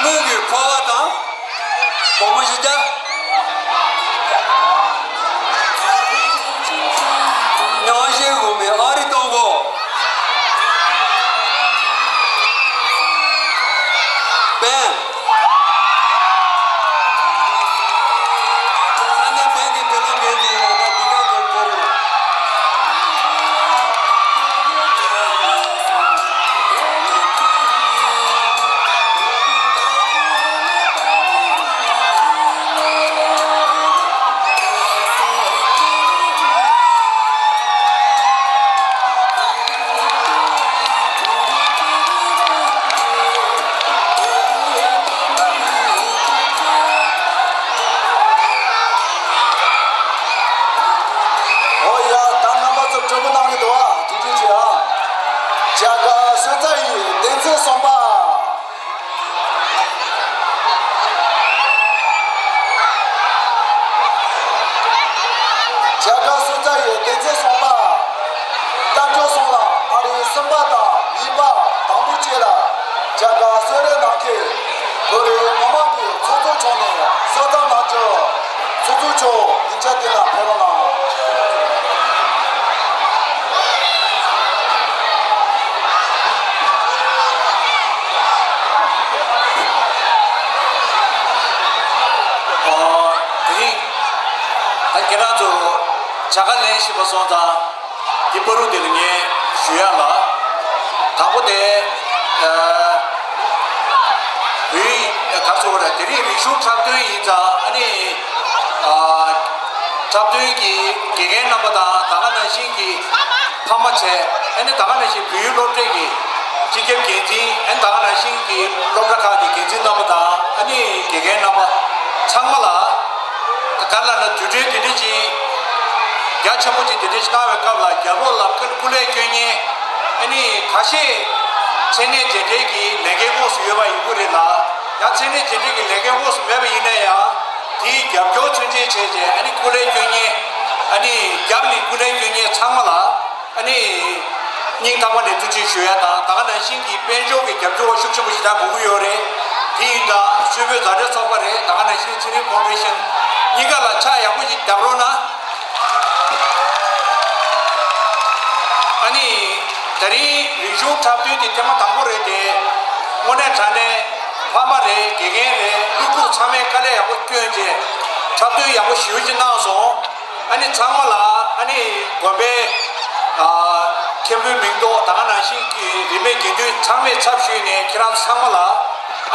དངུལ་གྱི་ཕོར་པ་དང་། བུ་མོ་བཞི་བརྒྱ། སྙན་ཞུ་དགོངས་མའི་ཨང་རིམ་དང་པོ། པེན། ས་གནས་པེན་གྱི་དགེ་སློང་འགན་འཛིན་ཡིན་ན་ད་འདི་ག་འགན་འཁུར་རེད། ཨོ་ཡ། ད་རྣམ་པ་ཚོ་གྲོས་མོལ་གནང་གི་འདུག་ཨ། ཐུགས་རྗེ་ཆེ་ཨ། བྱ་དགའ་གསོལ་ཚ་ཡི་སྡེ་ཚན་གསུམ་པ། བྱ་དགའ་གསོལ་ཚ་ཡི་སྡེ་ཚན་གསུམ་པ། རྟ་མགྲིན་སོང་ལ་ཨ་རིའི་གསུམ་པ་དང་གཉིས་པ། དང་པོ་བཅས་ལ་བྱ་དགའ་གསོལ་རས་གནང་མཁན་བོད་རིགས་མི་མང་གི་ཚོགས་གཙོ་མཆོག་ནས་གསོལ་ཚ་གནང་རྒྱུ། ཚོགས་གཙོ་མཆོག་སྡིངས་ཆ་སྟེང་ལ་ཕེབས་རོགས་གནང་། བྱ་དགའ་ལེན་བཞིན་པ་སོང་ཙང་། འདི་བར་དུ་འདི་ལ་ངས་ཞུ་ཡ་ལ། དང་པོ་དེ། ཨ། བོད་ཡིག་ག་རེ་ཟེར་དགོས་རེད། དེ་རིང་རིག་གཞུང་འཁྲབ་སྟོན་ཡིན་ཙང་ཨ་ནི། ཨ། འཁྲབ་སྟོན་གྱི་དགེ་རྒན་རྣམ་པ་དང་ད་ག་ནང་བཞིན་གྱི་ཕ་མ་བྱས། ཨ་ནི་ད་ག་ནང་བཞིན་བོད་ཡིག་སློབ་གྲྭའི་གི་སྤྱི་ཁྱབ་འགན་འཛིན། ཨ་ནི་ད་ག་ནང་བཞིན་གྱི་སློབ་གྲྭ་ཁག་གི་འགན་འཛིན་རྣམ་པ་དང་ཨ་ནི་དགེ་རྒན་རྣམ་པ་ཚང་མ་ལ། ག་རེ་ལབ་ན་དུས་དྲན་དེ་འདྲ་ཅིག་རྒྱ་ཆེན་པོ་ཅིག་དེ་འདྲ་ཞིག་གནང་བའི་སྐབས་ལ་རྒྱབ་ལོགས་ལ་སྐུ་ལས་སྐྱོན་མཁན་ཨ་ནི་ཁ་ཤས་མཚན་གནས་རྗེས་དྲན་གྱི་ལས་འགན་དངོས་སུ་ཡོད་པ་ཡིན་དགོས་རེད་ལ། ཡང་མཚན་གནས་རྗེས་དྲན་གྱི་ལས་འགན་དངོས་སུ་མེད་པ་ཡིན་ན་ཡང་། དེའི་རྒྱབ་སྐྱོར་མཚོན་བྱེད་བྱས་བྱས་ཨ་ནི་སྐུ་ལས་སྐྱོན་མཁན། ཨ་ནི་རྒྱབ་ནས་སྐུ་ལས་སྐྱོན་མཁན་ཚང་མ་ལ་ཨ་ནི་སྙིང་ཐག་པ་ནས་ཐུགས་རྗེ་ཞུ་ཡ་དང་། ད་ག་ནང་བཞིན་གྱི་དཔལ་འབྱོར་གྱི་རྒྱབ་སྐྱོར་ཤུགས་ཆེན་པོ་ཞིག་གནང་དགོས་ཀྱི་ཡོད་རེད། དེ་ཡིན་ཙང་སུད་བོད་མཛའ་འབྲེལ་ཚོགས་པ་རེད། ད་ག་ནང་བཞིན་ཚེ་རིང་ཕའུན་ཌེ་ཤན་གཉིས་ཀ་ལ་ཕྱག་ཡག་པོ་ཞིག་རྒྱབ་རོགས་གནང་། ཨ་ནི་ད་རིང་རིག་གཞུང་འཁྲབ་སྟོན་དེ་ཐེངས་མ་དང་པོ་རེད་དེ། དངོས་གནས་དྲང་གནས་ཕ་མ་རེད། དགེ་རྒན་རེད། སློབ་ཕྲུག་ཚང་མས་དཀའ་ལས་ཡག་པོ་བསྐྱོན་བྱས་འཁྲབ་སྟོན་ཡག་པོ་ཞེ་པོ་ཅིག་གནང་སོང་། ཨ་ནི་ཚང་མ་ལ་ཨ་ནི་དགོན་པའི་ཨ་མཁན་པོའི་མིང་ཐོག་ད་ག་ནང་བཞིན་གྱི་རིས་མེད་དགེ་འདུན་ཚང་མའི་ཚབ་ཞུས་ནས་ཁྱེད་རང་ཚང་མ་ལ་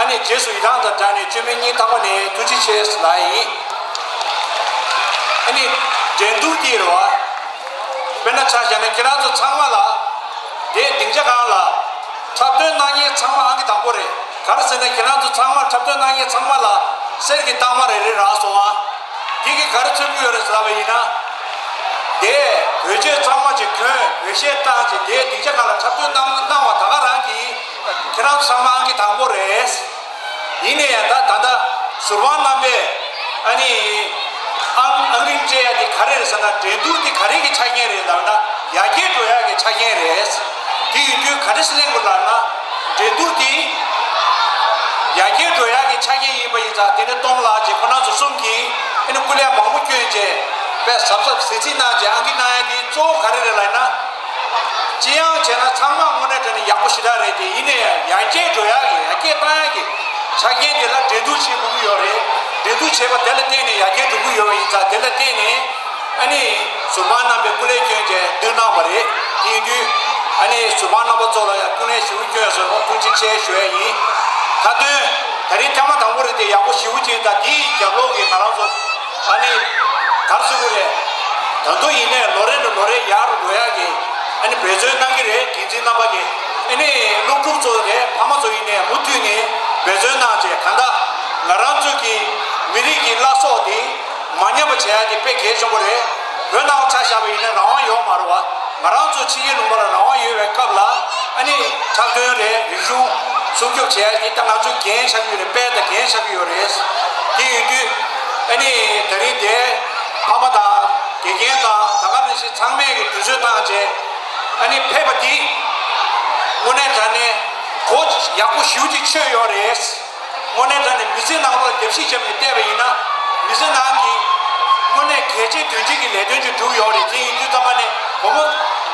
ཨ་ནི་རྗེས་སུ་ཡི་རང་དང་སྦྲགས་ནས་བཅོས་མིན་སྙིང་ཐག་པ་ནས་ཐུགས་རྗེ་ཆེ་ལབ་ཡིན། ཨ་ནི་འགྲན་བསྡུར་འདི་རེད་བ། དཔེར་ན་ཆ་བཞག་ན་ཁྱེད་རང་ཚོ་ཚང་མ་ལ་དེ་སྡིངས་ཆ་སྒང་ལ་འཁྲབ་སྟོན་གནང་མཁན་ཚང་མ་ཨང་ཀི་དང་པོ་རེད། ག་རེ་ཟེར་ན་ཁྱེད་རང་ཚོ་ཚང་མ་འཁྲབ་སྟོན་གནང་མཁན་ཚང་མ་ལ་གསེར་གྱི་རྟགས་མ་རེ་རེ་རག་སོང་ཨ། དེ་གིས་ག་རེ་མཚོན་གྱི་ཡོད་རེད་ཟེར་ལབ་པ་ཡིན་ན། དེ་བེད་སྤྱོད་གཙང་མ་ཅིག་གྱོན། བེད་སྤྱོད་བཏང་ཅིག་དེའི་སྡིངས་ཆ་སྒང་ལ་འཁྲབ་སྟོན་གནང་གནང་བ་ད་ག་རང་གིས་ཁྱེད་རང་ཚོ་ཚང་མ་ཨང་ཀི་དང་པོ་རེད། ཡིན་ནའི་ཡང་ད་ད་ལྟ་ཟུར་དཔང་རྣམ་པས་ཨ་ནི་ཨང་ཨང་རིམ་སྤྲད་ཡ་དེ་ག་རེ་རེད་ཟེར་ན། འགྲན་བསྡུར་དེ་ག་རེ་གི་ཆ་རྐྱེན་རེད་ལབ་ན་ཡར་རྒྱས་འགྲོ་ཡ་གི་ཆ་རྐྱེན་རེད། དེ་ཡིན་དུས་ག་རེ་ཟེར་ལེན་དགོས་ལབ་ན། འགྲན་བསྡུར་དེ་ཡར་རྒྱས་འགྲོ་ཡ་གི་ཆ་རྐྱེན་ཡིན་པ་ཡིན་ཙང་། དེ་ནས་སྟོང་ལགས་ཀྱིས་ཁོ་རང་ཚོ་གསུམ་གྱིས་ཨ་ནི་སྐུ་ལས་མང་པོ་བསྐྱོན་བྱས་དཔེ་གཟབ་གཟབ་གཟི་བརྗིད་གནང་བྱས་ཨང་ཀི་གནང་ཡ་དེ་གཙོ་བོ་ག་རེ་རེད་ལབ་ན། ཅི་ཡང་བྱས་ན་ཚང་མ་དངོས་གནས་དྲང་གནས་ཡག་པོ་ཞེ་དྲག་རེད་དེ། ཡིན་ནའི་ཡར་རྒྱས་འགྲོ་ཡག་གི་ཡར་རྒྱས་གཏང་ཡག་གི་ཆ་རྐྱེན་དེ་ལ་འགྲན་བསྡུར་བྱེད་དགོས་ཀྱི་ཡོད་རེད། འགྲན་བསྡུར་བྱས་པ་དེ་ལ་བརྟེན་ནས་ཡར་རྒྱས་འགྲོ་གི་ཡོད་པ་ཡིན་ཙང་། དེ་ལ་བརྟེན་ནས་ཨ་ནི་ཟུར་དཔང་རྣམ་པས་སྐུ་ལས་བསྐྱོན་བྱས་བསྡུར་གནང་བ་རེད། དེ་ཡིན་དུས་ཨ་ནི་ཟུར་དཔང་རྣམ་པ་ཚོ་ལ་ཡང་སྐུ་ལས་ཞེ་པོ་བསྐྱོན་སོང་། ཐུགས་རྗེ་ཆེ་ཞུ་ཡ་ཡིན། མཐའ་དོན་ད་རིང་ཐེངས་མ་དང་པོ་རེད་དེ་ཡག་པོ་ཞེ་པོ་ཅིག་ཡིན་ཙང་། དེའི་རྒྱབ་ལོགས་ཀྱི་ང་རང་ཚོ་ཨ་ནི་ག་རེ་ཟེར་དགོས་རེད། ད་དུང་ཡིན་ནའི་ལོ་རེ་ནས་ལོ་རེ་ཡག་རུ་འགྲོ་ཡག་གི་ཨ་ནི་འབད་བརྩོན་གནང་གི་རེད། འགན་འཛིན་རྣམ་པ་གིས་ཨ་ནི་སློབ་ཕྲུག་ཚོ་རེད། ཕ་མ་ཚོ་ཡིན་ནའི་མུ་མཐུད་ནས་འབད་བརྩོན་གནང་བྱས། གང་ལྟར་ང་རང་ཚོ་གི་མི་རིགས་ཀྱི་བླ་སྲོག་དེ་མ་ཉམས་པ་བྱེད་ཡག་དེ་དཔེ་གལ་ཆེན་པོ་རེད། བོད་ནང་ཆ་བཞག་པ་ཡིན་ན་རང་དབང་ཡོད་མ་རེད་བ། ང་རང་ཚོ་ཕྱི་རྒྱལ་ལུང་པ་ལ་རང་དབང་ཡོད་པའི་སྐབས་ལ་ཨ་ནི་འཁྲབ་སྟོན་རེད། རིག་གཞུང་སྲུང་སྐྱོབ་བྱེད་ཡ་དེ་ད་ང་ཚོའི་འགན་ཆགས་ཀྱི་ཡོད་རེད། དཔལ་དང་འགན་ཆགས་ཀྱི་ཡོད་རེད། དེ་ཡིན་དུས་ཨ་ནི་ད་རིང་དེ་ཕ་མ་དང་དགེ་རྒན་དང་ད་ག་ནང་བཞིན་ཚང་མས་ཀྱི་དུས་ཚོད་བཏང་བྱས་ཨ་ནི་ཕེབས་པ་འདི་དངོས་གནས་དྲང་གནས་གོ་ཡག་པོ་ཞེ་པོ་ཅིག་ཆོད་ཡོད་རེད། དངོས་གནས་དྲང་གནས་མི་ཚེ་ནང་ལོགས་རྒྱབ་བཤིག་བྱས་ནས་བལྟས་པ་ཡིན་ན། མི་ཚེ་ནང་གི་དངོས་གནས་གལ་ཆེ་དོན་ཆེ་གི་ལས་དོན་ཅིག་བསྒྲུབས་ཡོད་རེད། དེ་ཡིན་དུས་ཙམ་པ་ནས་བུ་མོ་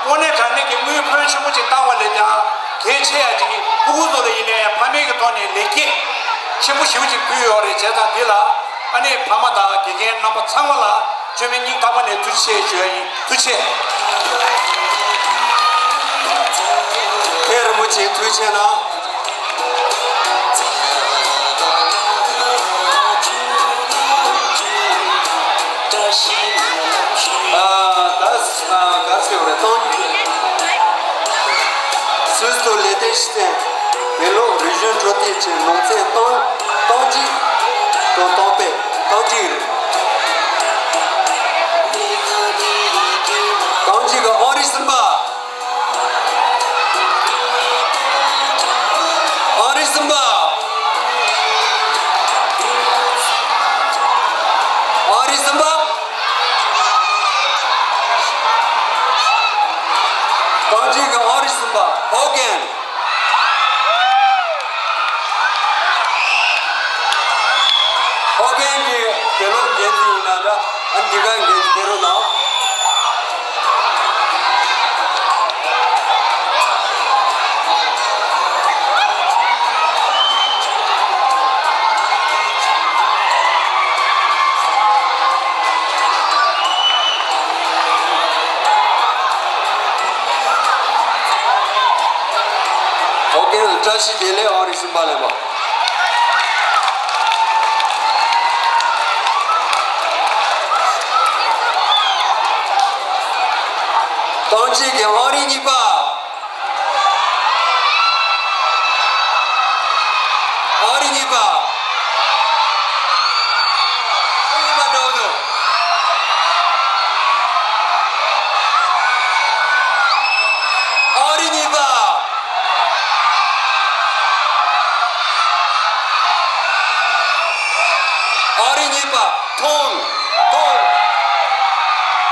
དངོས་གནས་དྲང་གནས་ཀྱི་དངུལ་ཕོན་ཆེན་པོ་ཅིག་བཏང་བ་ལས་ཀྱང་གལ་ཆེ་ཡ་ཅིག་གི་ཕྲུ་གུ་ཚོ་ལ་ཡིན་ནའི་ཕ་མའི་གི་ཐོག་ནས་ལེགས་སྐྱེས་ཆེན་པོ་ཞེ་པོ་ཅིག་ཕུལ་ཡོད་རེད། བྱས་ཙང་འདི་ལ་ཨ་ནི་ཕ་མ་དང་དགེ་རྒན་རྣམ་པ་ཚང་མ་ལ་བཅོས་མིན་སྙིང་ཐག་པ་ནས་ཐུགས་རྗེ་ཆེ་ཞུ་ཡ་ཡིན། ཐུགས་རྗེ་ཆེ། ཐེངས་རིན་པོ་ཆེ་ཐུགས་རྗེ་གནང་། ཨ་ད་ཨ་ག་རེ་ཟེར་བ་རེད། སུད་སི་ལས་དོན་སྤྱི་ཚན་བོད་ལུགས་རིག་གཞུང་འཕྲོད་བསྟེན་གྱི་ནང་ཚན་སྟོང་སྟོང་གཅིག་དང་སྟོང་པའི་སྟོང་གཅིག་རེད། སྟོང་གཅིག་གི་ཨང་རིམ་གསུམ་པ། ཨང་རིམ་གསུམ་པ། ཨང་རིམ་གསུམ་པ། སྟོང་གཅིག་གི་ཨང་རིམ་གསུམ་པ་ཧོ་ཀན། ཧོ་ཀན་གྱི་དགེ་སློབ་འགན་འཛིན་ཡིན་ན་འདྲ། ཨ་འདི་ག་འགན་འཛིན་རུ་ནང་། བཀྲ་ཤིས་བདེ་ལེགས། ཨང་རིམ་གསུམ་པ་ལེན་པ། ཏང་ཅིག་གི་ཨང་རིམ་གཉིས་པ། ཨང་རིམ་གཉིས་པ། ཨང་རིམ་གཉིས་པ། ཨང་རིམ་གཉིས་པ། ཐོང་། ཐོང་།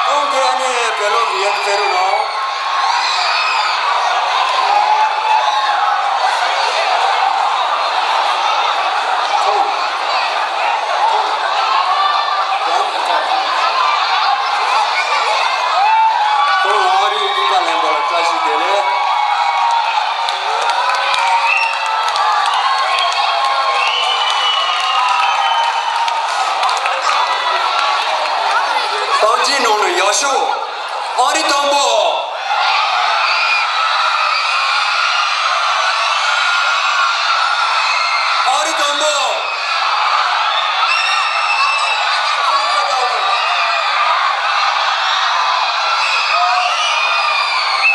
ཐོང་། དེ་ཨ་ནི་བེ་ལོ་མི་ཡན་ཕེ་རུ་ནོ། ཐོང་། ཐོང་། ཨང་རིམ་གཉིས་པ་ལེན་པ་ལ་བཀྲ་ཤིས་བདེ་ལེགས། ཏང་ཅིག་ནང་ནས་ཡག་ཤོས། ཨང་རིམ་དང་པོ། ཨང་རིམ་དང་པོ།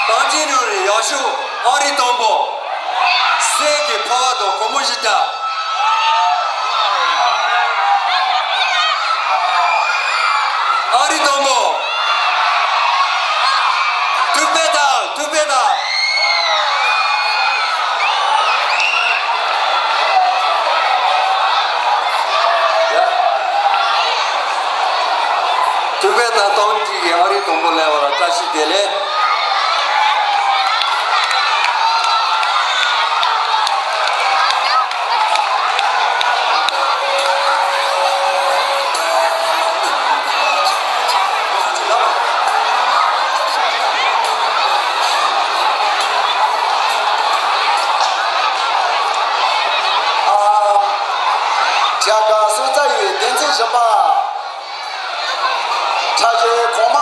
ཏང་ཅིག་ནང་ནས་ཡག་ཤོས། ཨང་རིམ་དང་པོ། གསེར་གྱི་ཕ་བ་དང་གོར་མོ་བཞི་བརྒྱ། ཨང་རིམ་དང་པོ། ཐུག་པའི་དང་། ཐུག་པའི་དང་། ཐུག་པའི་དང་། ཏང་ཅིག་གི་ཨང་རིམ་དང་པོ་ལེན་པ་ལ་བཀྲ་ཤིས་བདེ་ལེགས། ཨ། བྱ་དགའ་གསོལ་ཚར་བའི་སྡེ་ཚན་བཞི་པ། ཁྲ་ཆེན་གོང་མ།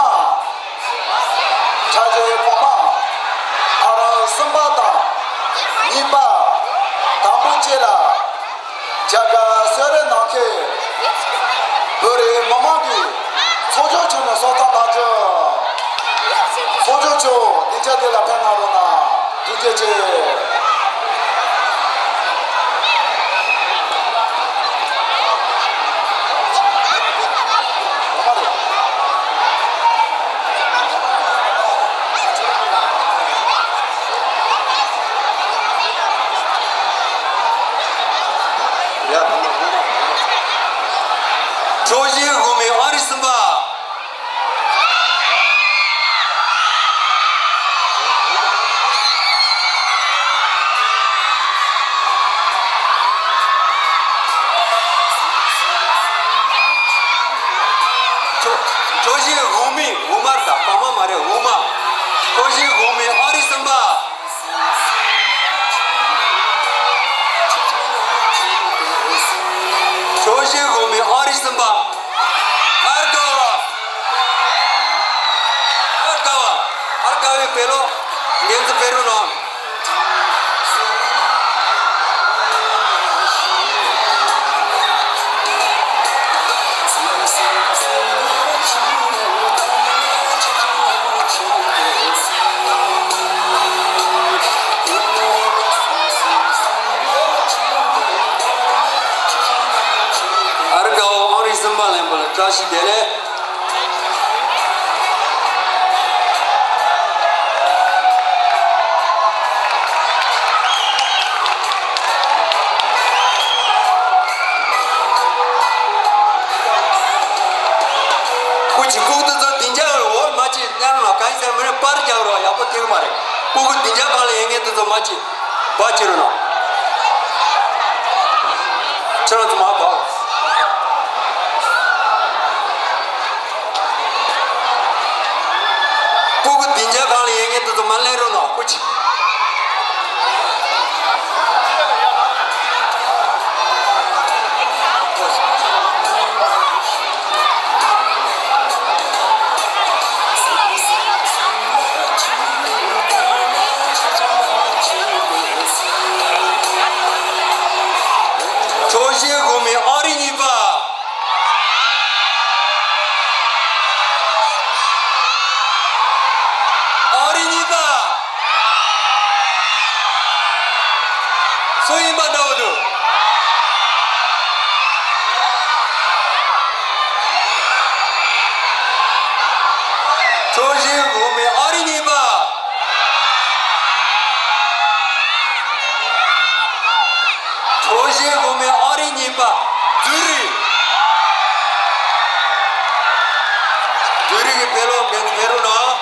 ཁྲ་ཆེན་གོང་མ། ཨ་རོགས་གསུམ་པ་དང་གཉིས་པ། དང་པོ་བཅས་ལ་བྱ་དགའ་གསོལ་རས་གནང་མཁན་བོད་རིགས་མི་མང་གི་ཚོགས་ཆུང་ནས་གསོལ་ཐབ་གནང་རྒྱུ། ཚོགས་ཆུང་མཆོག་སྡིངས་ཆ་དེ་ལ་ཕེབས་གནང་རོགས་གནང་། ཐུགས་རྗེ་ཆེ། ཁྲའོ་ཞན་དབུ་མའི་ཨང་རིམ་གསུམ་པ། ཁྲའོ་ཞན་དབུ་མའི། དབུ་མ་དང་། གོང་མ་མ་རེད། དབུ་མ། ཁྲའོ་ཞན་དབུ་མའི་ཨང་རིམ་གསུམ་པ། ཁྲའོ་ཞན་དབུ་མའི་ཨང་རིམ་གསུམ་པ། ཨར་ཀ་བ། ཨར་ཀ་བ། ཨར་ཀ་བའི་བེ་ལོ་འགན་འཛིན་ཕེ་རུ་ནོ། ཨར་ཀ་བ་ཨང་རིམ་གསུམ་པ་ལེན་པ་ལ་བཀྲ་ཤིས་བདེ་ལེགས། སྐུ་མཁྱེན། སྤུ་གུ་དེ་ཚོ་སྡིངས་ཆའི་འོག་མ་ཅིག་ཉར་རོགས་གནང་། གང་ཡིན་ཟེར་མི་རེད། པར་རྒྱག་རོགས། ཡག་པོ་ཐེག་མ་རེད། སྤུ་གུ་སྡིངས་ཆ་སྒང་ལ་ཡོད་མཁན་དེ་ཚོ་མ་ཅིག་པར་བྱེད་རོགས་གནང་། ཁྱེད་རང་ཚོ་མར་བབས། སྤུ་གུ་སྡིངས་ཆ་སྒང་ལ་ཡོད་མཁན་དེ་ཚོ་མར་སླེབས་རོགས་གནང་། སྐུ་མཁྱེན། ཕྱོགས་བཞི་གོང་མའི་ཨང་རིམ་གཉིས་པ། ཨང་རིམ་གཉིས་པ། སུ་ཡིན་པ་འདྲ་བོ་འདུག་ཕྱོགས་བཞི་གོང་མའི་ཨང་རིམ་གཉིས་པ། ཕྱོགས་བཞི་གོང་མའི་ཨང་རིམ་གཉིས་པ། བདུད་རིགས། བདུད་རིགས་ཀྱི་དཔེ་ལོ་འགན་འཁྱེར་རོགས་གནང་།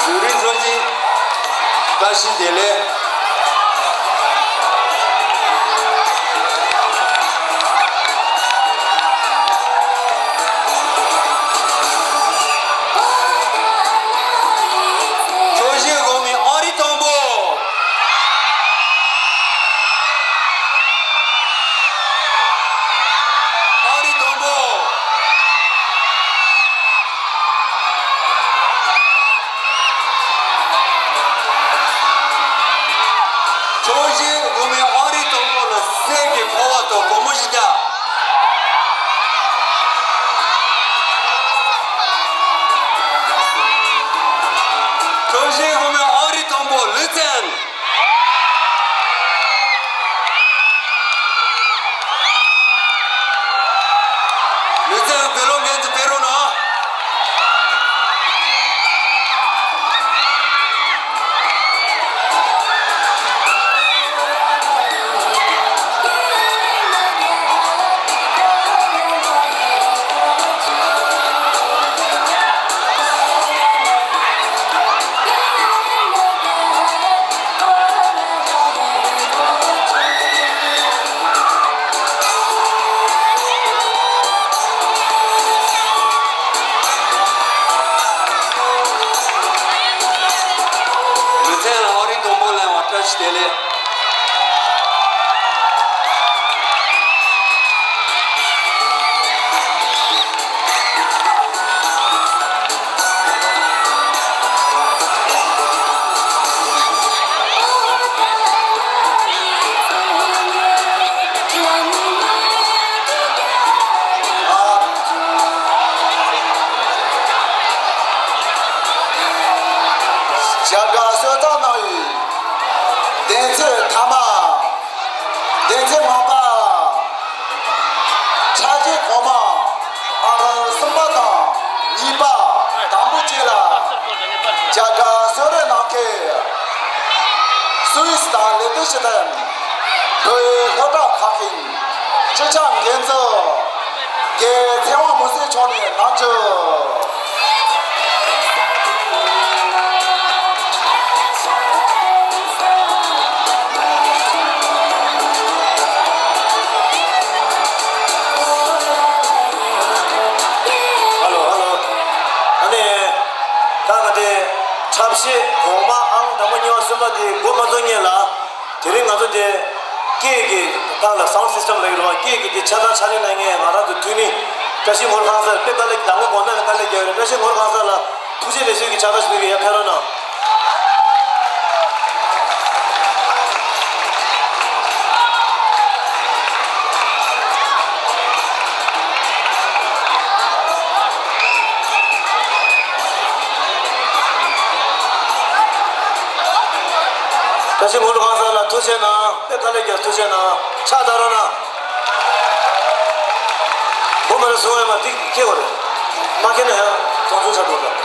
བདུད་རིགས་ཚོ་གཅིག་བཀྲ་ཤིས་བདེ་ལེགས། ཕྱོགས་བཞི་གོང་མའི་ཨང་རིམ་དང་པོ། ཨང་རིམ་དང་པོ། ཕྱོགས་བཞི་གོང་མའི་ཨང་རིམ་དང་པོ་ལ་གསེར་གྱི་ཕོར་པ་དང་སྒོར་མོ་བཞི་བརྒྱ། ཕྱོགས་བཞི་གོང་མའི་ཨང་རིམ་དང་པོ་ལུས་རྩལ། ལུས་རྩལ་བོད་ལོ་འགན་དུ་སྤེལ་རོགས་གནང་། ལུས་རྩལ་ལ་ཨང་རིམ་དང་པོ་ལེན་པར་བཀྲ་ཤིས་བདེ་ལེགས། བྱ་དགའ་གསོལ་སྟོན་གནང་བའི་གདན་ཚོགས་ཐ་མ། གདན་ཚོགས་མ་པ། ཕྱག་རྗེས་གོང་མ་ཨང་རིམ་གསུམ་པ་དང་གཉིས་པ། དང་པོ་བཅས་ལ་བྱ་དགའ་གསོལ་རས་གནང་མཁན་སུད་སི་དང་ལེགས་ཏན་ཞི་ཐན། བོད་སློབ་གྲྭ་ཁག་གི་སྤྱི་ཁྱབ་འགན་འཛིན་རྒན་ཚེ་དབང་མུན་སེལ་མཆོག་ནས་གནང་རྒྱུ། ཧ་ལོ་ཧ་ལོ། ཨ་ནི། ད་ག་དེ་འཁྲབ་གཞས་གོང་མ་ཨང་དང་པོ་གཉིས་པ་གསུམ་པ་དེ་འགོ་མ་ཚུགས་སྔོན་ལ། དེ་རིང་ང་ཚོ་དེ་སྐད་ཀྱི་ཐོག་ལ་སའུན་ཌི་སིས་ཊམ་ལབ་ཀྱི་རེད་བ། སྐད་ཀྱི་དེ་ཆ་ཚང་ཕྱག་ལས་གནང་མཁན་ང་རང་ཚོ་འཐུས་མི་བཀྲ་ཤིས་ངོར་ཁང་གསར་དཔེ་དཀའ་ལས་ཀྱི་ཟླ་ངོ་གོང་ན་ནས་དཀའ་ལས་རྒྱག་ཡོད་རེད། བཀྲ་ཤིས་ངོར་ཁང་གསར་ལ་ཐུགས་རྗེ་ལེགས་གསོལ་གྱི་ཕྱག་རྟགས་ཞུ་གི་ཡ་ཕེབས་རོགས་གནང་། བཀྲ་ཤིས་ངོར་ཁང་གསར་ལ་ཐུགས་རྗེ་གནང་། དཔེ་དཀའ་ལས་རྒྱག་ཐུགས་རྗེ་གནང་། ཕྱག་བཏང་རོགས་གནང་། སྒོ་མ་རེ་སྲུང་བའི་མ་ཏིག་ཁེ་བ་རེད། མ་ཁེ་ན་ཡང་ཚོང་ཚོང་ཆ་འགྲོ་འདྲ།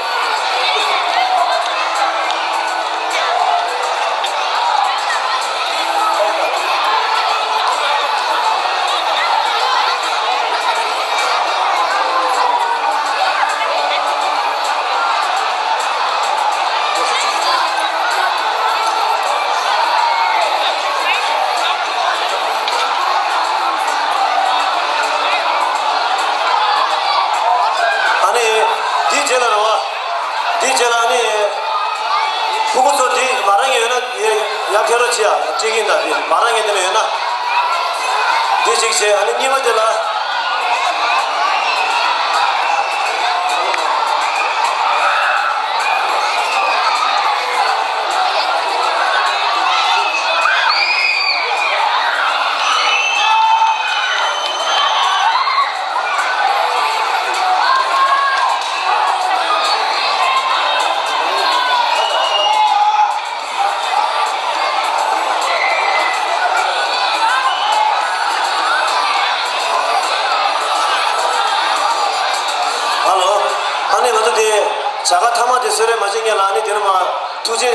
ཨ་ནི། འདི་རྗེས་ལ་རེད་བ། འདི་རྗེས་ལ་ཨ་ནི། ཕྲུ་གུ་ཚོ་འདི་མ་རང་ངེ་ཡོད་ན་ཡ་ཡ་ཕེབས་རོགས་བྱེད་ཡ། ཅེག་ཨིན་དང་འདི་མ་རང་ངེ་འདི་ན་ཡོད་ན། འདི་གཅིག་བྱས། ཨ་ནི་གཉིས་པ་དེ་ལ། ཧ་ལོ། ཨ་ནི་ང་ཚོ་དེ་བྱ་དགའ་མཐའ་མ་དེ་གསོལ་རས་མ་བྱེད་སྔོན་ལ། ཨ་ནི་དེ་ནས་མར་ཐུགས་རྗེ་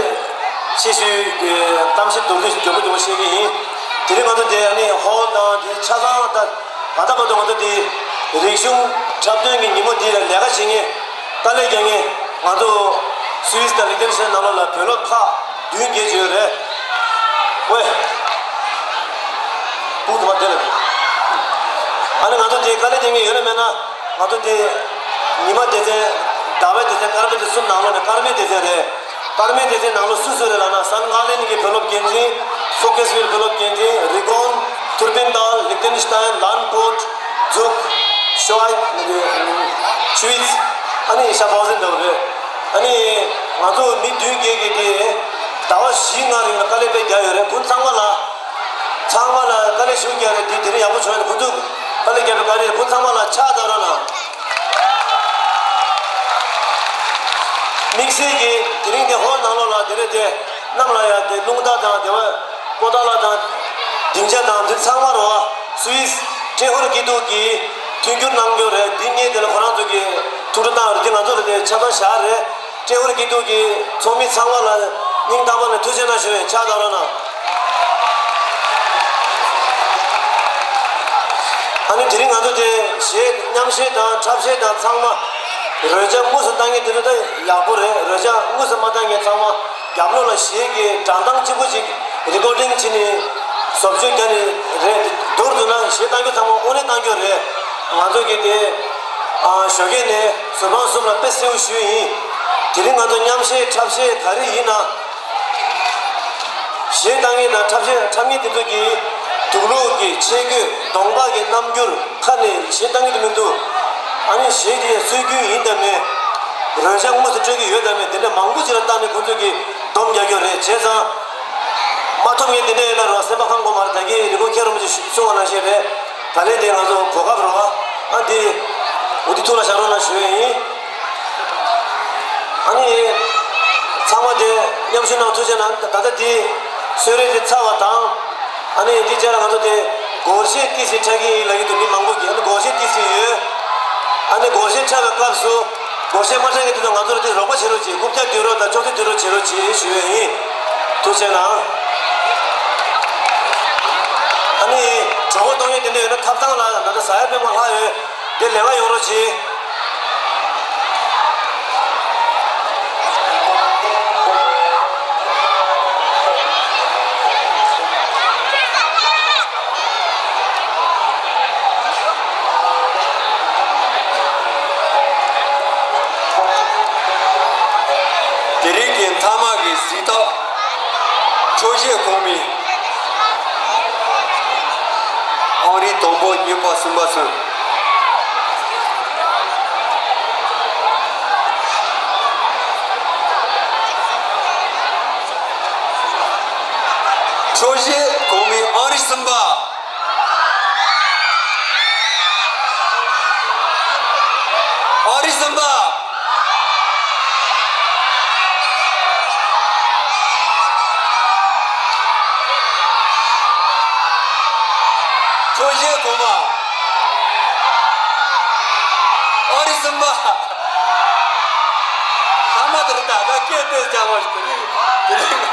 ཆེ་ཞུའི་གཏམ་བཤད་མདོར་བསྡུས་མགྱོགས་པོ་མགྱོགས་པོ་བཤད་ཀྱི་ཡིན། དེ་རིང་ང་ཚོ་དེ་ཨ་ནི་ཧོལ་དང་དེ་ཆ་ཚང་ད་ད་ལྟ་བར་དུ་ང་ཚོ་དེ་རིག་གཞུང་འཁྲབ་སྟོན་གྱི་ཉིན་མོ་འདི་ལ་ལས་ཀ་བྱེད་མཁན། དཀའ་ལས་རྒྱག་མཁན། ང་ཚོ་སུད་སི་དང་ལིག་ཏེན་ཤི་ཊེན་ནང་ལོགས་ལ་བུ་སློབ་ཁག་བདུན་བརྒྱད་ཅིག་ཡོད་རེད། ཝེ། སྤུ་གུ་དུ་མ་དེ་ལ། ཨ་ནི་ང་ཚོ་དེ་དཀའ་ལས་རྒྱག་མཁན་ཡོད་ན་མེད་ན། ང་ཚོ་དེ་ཉི་མ་སྡེ་ཚན། ཟླ་བའི་སྡེ་ཚན། སྐར་མའི་སྡེ་ཚན་གསུམ་ནང་ལོགས་ནས་སྐར་མའི་སྡེ་ཚན་རེད། སྐར་མའི་སྡེ་ཚན་ནང་ལོགས་སུ་སུ་རེད་ལབ་ན། སན་ངག་ལེན་གྱི་བུ་སློབ་འགན་འཛིན། ཧྥོ་ཀེ་སི་ཝིལ་བུ་སློབ་འགན་འཛིན། རི་ཀོན། ཐུར་པིན་ཏཱལ། ལིག་ཏེན་ཤི་ཊེན། ལན་ཀོཊ། ཛུག་ཤོའི། ཆུ་ཝིཚ། ཨ་ནི་ཤ་པའོ་ཟེན་འདྲ་བོ་རེད། ཨ་ནི་ང་ཚོ་མི་བདུན་བརྒྱད་ཀྱིས་དེ་ཟླ་བ་བཞི་ལྔ་རིང་ལ་དཀའ་ལས་དཔེ་བརྒྱབ་ཡོད་རེད། བུ་ཚང་མ་ལ། ཚང་མ་ལ་དཀའ་ལས་ཞེ་པོ་བརྒྱབ་རེད། དེ་དེ་རིང་ཡག་པོ་བྱུང་ཡོད་རེད། བུ་ཚོ་དཀའ་ལས་བརྒྱབ་པའི་བཀའ་དྲིན་རེད། བུ་ཚང་མ་ལ་ཕྱག་བརྡབ་རོགས་གནང་། དམིགས་བསལ་གྱིས་དེ་རིང་དེ་ཧོལ་ནང་ལོགས་ལ་དེ་རིང་དེ་གནམ་ལ་ཡ་དེ་རླུང་རྟ་དང་དེ་བ་ཀོ་ཏ་ལ་དང་སྡིངས་ཆ་དང་འདི་ཚང་མ་རོ། སུད་སི་ཏྲེ་ཧོར་སྐྱིད་སྡུག་གིས་མཐུན་འགྱུར་གནང་རྒྱུ་རེད། འདི་ངས་དེ་ལ་ཁོ་རང་ཚོ་གིས་ཐུགས་སྤྲོ་བཏང་རེད། དེ་ང་ཚོ་ལ་དེ་ཆ་ཚང་བཞག་རེད། ཏྲེ་ཧོར་སྐྱིད་སྡུག་གི་ཚོགས་མི་ཚང་མ་ལ་སྙིང་ཐག་པ་ནས་ཐུགས་རྗེ་གནང་ཞུ་ཡིན། ཕྱག་བརྡབ་རོགས་གནང་། ཨ་ནི་དེ་རིང་ང་ཚོ་དེ་གཞས་མཉམ་གཞས་དང་འཁྲབ་གཞས་དང་ཚང་མ་རོལ་ཆ་དངོས་སུ་བཏང་མཁན་དེ་ཚོ་ད་ཡག་པོ་རེད། རོལ་ཆ་དངོས་སུ་མ་བཏང་མཁན་ཚང་མ་རྒྱབ་ལོགས་ལ་གཞས་ཀྱི་སྒྲ་གདངས་གཅིག་པོ་ཅིག་རི་ཀོར་ཌིང་བྱས་ནས་བཟོ་བཅོས་བརྒྱབ་ནས་རེད། མདོར་བསྡུ་ན་གཞས་བཏང་རྒྱུ་ཚང་མ་དངོས་གནས་བཏང་རྒྱུ་རེད། ང་ཚོ་གི་དེ། ཨ། ཞོགས་ཀས་ནས་བཟོད་པ་གསུམ་ལ་དཔེ་གསལ་པོ་ཞུས་ཡིན། དེ་རིང་ང་ཚོ་མཉམ་གཞས་འཁྲབ་གཞས་ག་རེ་ཡིན་ན། གཞས་བཏང་མཁན་དང་འཁྲབ་གཞས་འཁྲབ་མཁན་དེ་ཚོ་གིས་དུག་ལོག་གི་ཆས་གོས། གདོང་པ་གི་རྣམ་འགྱུར། ཁ་ནས་གཞས་བཏང་གི་འདུག་མི་འདུག་ཨ་ནི་གཞས་དེ་སྲོལ་རྒྱུན་ཡིན་དང་མེད། རོལ་ཆ་དངོས་སུ་སྤྲོད་ཀྱི་ཡོད་དང་མེད། དེ་འདྲ་མང་པོ་ཅིག་ལ་བལྟས་ནས་ཁོ་ཚོ་གིས་སྡོམ་རྒྱག་རྒྱུ་རེད། བྱས་ཙང་། མ་ཐོབ་མཁན་དེ་འདྲ་ཡོད་ན་རོགས་སེམས་པ་ཁམས་དགོས་མ་རེད། ད་གིན་རི་ཀོན་མཁྱེན་རིན་པོ་ཆེ་གསུངས་པ་ནང་བཞིན་རེད། ད་ལན་དེ་ང་ཚོ་གོ་སྐབས་རེད་པ། ཨ་འདི་འོ་འདི་ཐུགས་ལ་བཞག་རོགས་གནང་ཞུ་ཡས་ཡིན། ཨ་ནི་ཚང་མ་དེ་མཉམ་ཞུགས་གནང་། ཐུགས་རྗེ་གནང་། ད་ལྟ་དེ་གསོལ་རས་དེ་ཚར་བ་དང་། ཨ་ནི་འདི་རྗེས་ལ་ང་ཚོ་དེ་སྒོར་གཞས་ཏོག་ཙམ་འཁྲབ་ཀྱི་ཡིན་ལབ་ཀྱི་འདུག་མི་མང་པོ་གིས། ཨ་ནི་སྒོར་གཞས་ཏོག་ཙམ་ཡོད། ཨ་ནི་སྒོར་གཞས་འཁྲབ་པའི་སྐབས་སུ་སྒོར་གཞས་མ་འཁྲབ་མཁན་དེ་ཚོ་ང་ཚོར་དེ་རོགས་པ་བྱེད་རོགས་གྱིས། རྐུབ་བཀྱག་སྡུད་རོགས་དང་ཅོག་ཙེ་སྡུད་རོགས་བྱེད་རོགས་གྱིས་ཞུ་ཡས་ཡིན། ཐུགས་རྗེ་གནང་། ཨ་ནི་གྲོད་ཁོག་ལྟོགས་མཁན་དེ་འདྲ་ཡོད་ན་ཐབ་ཚང་ལ་ད་ལྟ་ཟ་ཡ་པད་མ་ལྷག་ཡོད། དེ་ལེན་ག་ཡོང་རོགས་གྱིས། དེ་རིང་གི་མཐའ་མ་གི་གཟེངས་རྟགས། འཕྲོད་བཞེས་གོང་མའི་ཨང་རིམ་དང་པོ་གཉིས་པ་གསུམ་པ་ཚོས། འཕྲོད་བཞེས་གོང་མའི་ཨང་རིམ་གསུམ་པ། ཨང་རིམ་གསུམ་པ། འཕྲོད་བཞེས་གོང་མ། ཨང་རིམ་གསུམ་པ། ཐ་མ་དེར་ད་ལྟ་སྐད་ཏོག་ཙམ་བར་དེ་རིང་དེ་རིང་།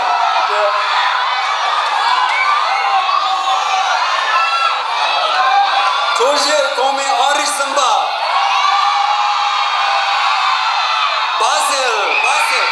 འཕྲོད་བཞེས་གོང་མའི་ཨང་རིམ་གསུམ་པ། བྷ་སེལ། བྷ་སེལ།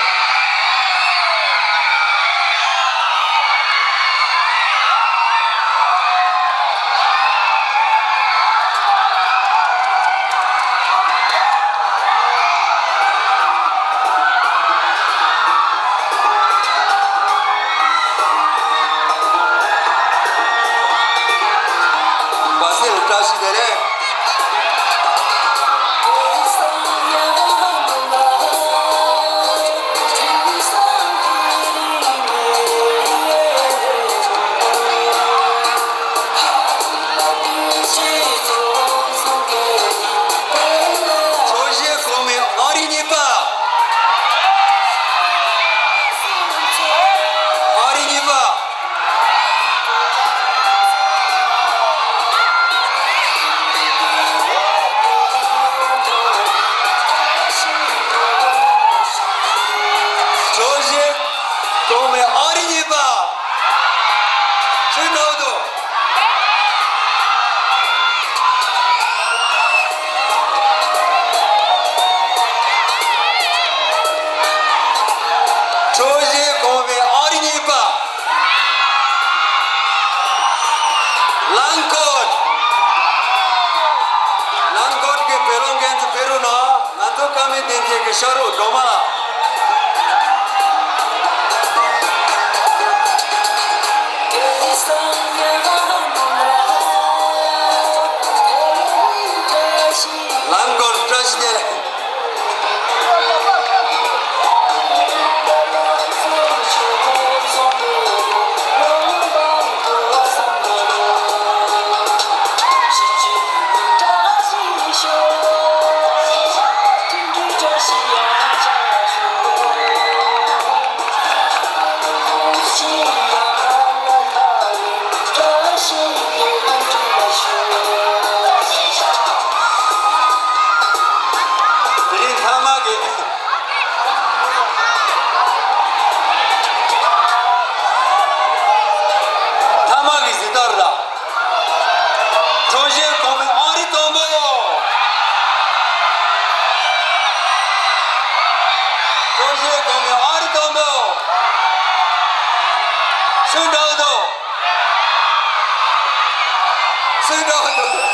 བཀའ་མོལ་སྟེང་ཐད་ཀྱི་ཕྱག་རོགས་སྒྲོལ་མ་ལགས། ལམ་སྐོར་བཀྲ་ཤིས་བདེ་ལེགས། དེ་རིང་མཐའ་མ་གི་མཐའ་མ་གི་གཟེངས་རྟགས་རེད། ཁྲོ་ཞན་གོང་མའི་ཨང་རིམ་དང་པོ། ཁྲོ་ཞན་གོང་མའི་ཨང་རིམ་དང་པོ། སུ་འདྲ་བོ་འདུག་སུ་འདྲ་བོ་འདུག་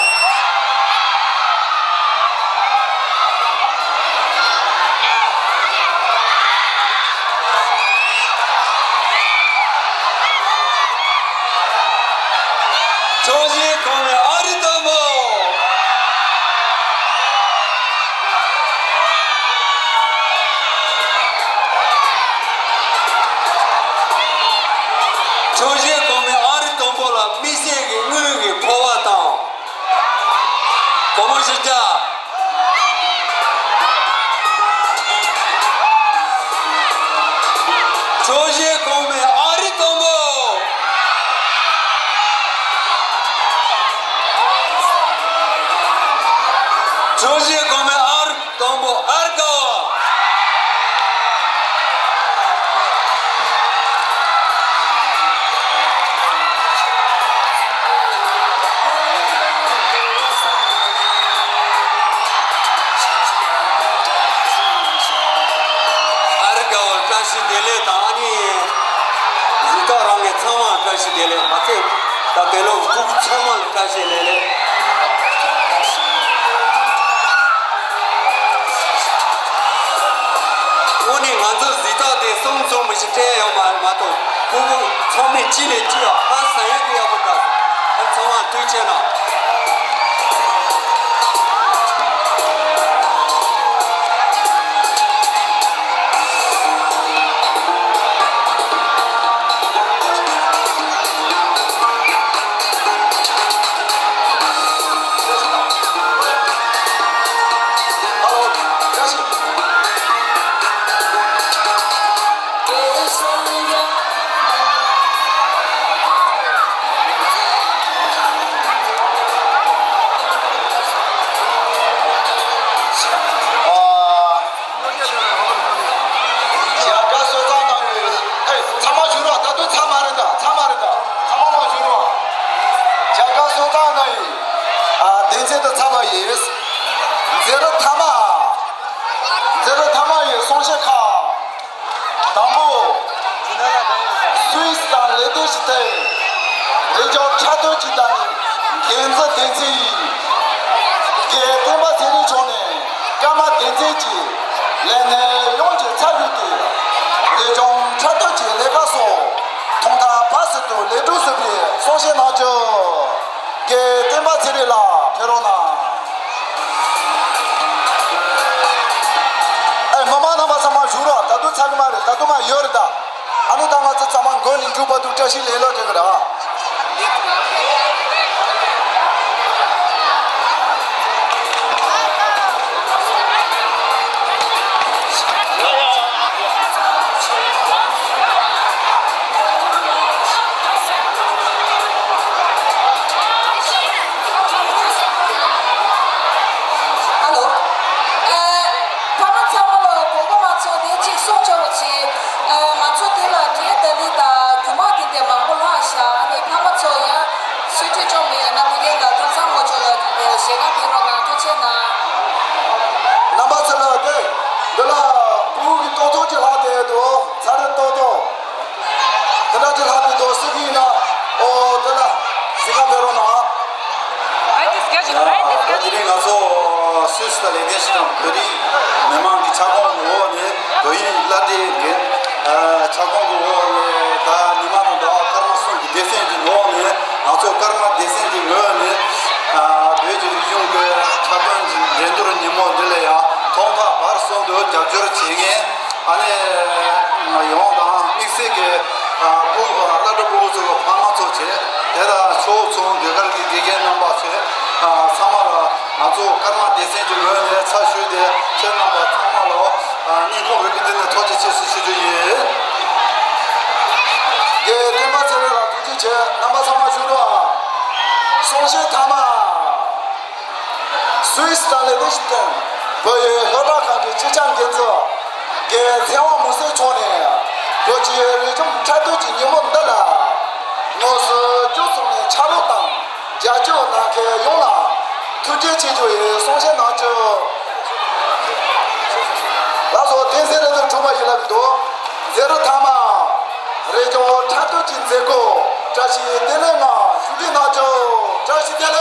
ཁྲོ་ཞན་གོང་མའི་ཨང་རིམ་དང་པོ། ཁྲོ་ཞན་གོང་མའི་ཨང་རིམ་དང་པོ་ལ་དམིགས་བསལ་གྱི་དངུལ་གྱི་ཕོར་པ་དང་། སྒོར་མོ་བཞི་བརྒྱ། ཁྲོ་ཞན་གོང་མའི་ཨང་རིམ་དང་པོ། ཁྲོ་ཞན་གོང་མའི་ཨང་རིམ་དང་པོ་ཨར་དགའ་བ། ཨར་དགའ་བ་བཀྲ་ཤིས་བདེ་ལེགས་དང་། ཨ་ནི་གཟེངས་རྟགས་རག་མཁན་ཚང་མ་བཀྲ་ཤིས་བདེ་ལེགས། མ་ཚད་ད་དེ་ལོ་ཕྲུ་གུ་ཚང་མ་ལ་བཀྲ་ཤིས་བདེ་ལེགས། དངོས་གནས་ང་ཚོ་གཟེངས་རྟགས་དེ་གསུམ་གསུམ་ཞིག་སྤྲད་ཡོད་མ་མ་གཏོགས། ཕྲུ་གུ་ཚང་མས་གཅིག་ལས་གཅིག་ལ་ཧ་སང་ཡག་གི་ཡག་པོ་འདུག་ཨ་ཚང་མ་ཐུགས་རྗེ་གནང་། བྱ་དགའ་གསོལ་ཚང་གནང་ཡོད། ཨེ། ཚང་མ་བཞུགས་རོགས། ད་དུང་ཚང་མ་རེད་ད། ཚང་མ་རེད་ད། ཚང་མ་མ་བཞུགས་རོགས། བྱ་དགའ་གསོལ་ཚང་གནང་ཡོད། ཨ། དོན་ཚན་དུ་ཚང་མ་ཡོད། མཛད་རིམ་མཐའ་མ། མཛད་རིམ་མཐའ་མ་ཡི་གསུང་བཤད་ཁག་དང་པོ། སུད་སི་དང་ལེགས་ལྡན་ཞིག་ཐེ་རེ་ཅོག་འཁྲབ་སྟོན་གྱི་ད་ནི་འགན་འཛིན་སྡེ་ཚན་ཡིན། རྒན་བསྟན་པ་ཚེ་རིང་མཆོག་ནས་ཀརྨ་སྡེ་ཚན་གྱི་ལས་སྣེ་ཡོངས་ཀྱི་ཚབ་ཞུས་ཏེ། རེ་ཅོག་འཁྲབ་སྟོན་གྱི་ལས་ཀ་སོགས་ཐོག་མཐའ་བར་གསུམ་དུ་ལེགས་གྲུབ་ཟིན་པའི་གསུང་བཤད་གནང་རྒྱུ། རྒན་བསྟན་པ་ཚེ་རིང་ལགས་ཕེབས་རོགས་གནང་། ཨེ། མི་མང་རྣམ་པ་ཚང་མ་བཞུགས་རོགས། ད་དུང་ཚར་གི་མ་རེད། ད་དུང་མ་ཡོད་རེད་ད། ཨ་ནི་ད་ང་ཚོ་ཚང་མ་མགོ་ནས་མཇུག་བར་དུ་བཀྲ་ཤིས་ལེགས་ལོ་ཟེར་གི་རེད། ཨ་ལོ། ཨ། ཕ་མ་ཚང་མ་ལ་དགོངས་པ་མ་ཚོམས་ཏེ་གཅིག་གསུང་ཆོག་པ་བྱེད། ཨ། ང་ཚོ་འདི་ལ་འབྲས་ལྡ་ལི་དང་རྒྱུ་མ་དེ་འདྲ་མང་པོ་ལྷག་བཞག་ཨ་ནི་ཕ་མ་ཚོ་ཡང་གསོལ་མགྲོན་བཅོམ་མེད་ཡང་ན་བུ་རྒན་ལགས་ཐབ་ཚང་ངོ་ཅོག་ལ་ཞལ་ཁ་ཕེབས་རོགས་གནང་། ཐུགས་རྗེ་གནང་། རྣམ་པ་ཚོ་ལ་དེ་འདི་ལ་ཕྲུ་གུ་གི་ཏོག་ཏོག་ཅིག་ལྷག་བསྡད་འདུག་ཚ་རེ་ཏོག་ཏོག་དེ་འདྲ་ཅིག་ལྷག་ཏུ་འདུག་སྲིད་ཀྱི་ཡིན་ན། ཨོ། དེ་ལ་གཟིགས་ཁ་ཕེབས་རོགས་གནང་། ད་དེ་རིང་ང་ཚོ་སུད་སི་དང་ལེགས་ལྡན་ཞིག་དང་བོད་རིགས་ ཁྱབ་ཁོངས་ཀྱི་འོག་ནས་བོད་ཡིག་བསླབ་གྲྭའི་འགན། ཨ། ཁྱབ་ཁོངས་ཀྱི་འོག་ནས་ད་ཉི་མ་དང་ཟླ་བ་སྐར་མ་གསུམ་གྱི་སྡེ་ཚན་གྱི་ངོས་ནས། ང་ཚོ་སྐར་མ་སྡེ་ཚན་གྱི་ངོས་ནས། ཨ། བོད་ཀྱི་རིག་གཞུང་གི་འཁྲབ་སྟོན་གྱི་འགྲན་བསྡུར་ཉིན་མོ་འདི་ལ་ཡང་ཐོག་མཐའ་བར་གསུམ་དུ་རྒྱབ་སྐྱོར་བྱེད་མཁན། ཨ་ནི་ཡོངས་དང་དམིགས་བསལ་གྱི། ཨ། སྤུ། ཨ། བསླབ་གྲྭ་སྤུ་གུ་ཚོ་གི་ཕ་མ་ཚོ་བྱས། དེ་དང་ཕྱོགས་མཚུངས་ཟློས་གར་གྱི་དགེ་རྒན་རྣམ་པ་བྱས། ཨ། ཚང་མ་ལ་ང་ཚོ་ཀརྨ་སྡེ་ཚན་གྱི་ངོས་ནས་ཚ་ཞུས་ཏེ། ཁྱེད་རྣམ་པ་ཚང་མ་ལ། ཨ། སྙིང་ཁོང་རུས་པའི་གཏིང་ནས་ཐུགས་རྗེ་ཆེ་ཞེས་ཞུ་རྒྱུ་ཡིན། རྒན་བསྟན་པ་ཚེ་རིང་ལགས་ཐུགས་རྗེ་ཆེ། རྣམ་པ་ཚང་མ་བཞུགས་རོགས། ཨ། གསུང་བཤད་མཐའ་མ། སུད་སི་དང་ལེག་ཏེན་ཤི་ཏན་བོད་ཡིག་སློབ་གྲྭ་ཁང་གི་སྤྱི་ཁྱབ་འགན་འཛིན་རྒན་ཚེ་དབང་མུན་སེལ་མཆོག་ནས། བོད་ཀྱི་རིག་གཞུང་འཁྲབ་སྟོན་གྱི་ཉིན་མོ་འདི་ལ། དངོས་སུ་བཅུ་གསུམ་ནས་ཕྱག་རོགས་དང་རྒྱབ་སྐྱོར་གནང་མཁན་ཡོངས་ལ་ཐུགས་རྗེ་ཆེ་ཞུ་ཡི། གསུང་བཤད་གནང་ཆོག། ལགས་སོ། དེང་གཟའ་རེ་ཟུང་གྲུབ་པ་ཡིན་ལབ་ཀྱི་འདུག། མཛད་རིམ་མཐའ་མ། རིག་གཞུང་འཁྲབ་སྟོན་གྱི་མཛད་སྒོ་བཀྲ་ཤིས་བདེ་ལེགས་ངང་མཇུག་སྒྲིལ་གནང་ཆོག། བཀྲ་ཤིས་བདེ་ལེགས།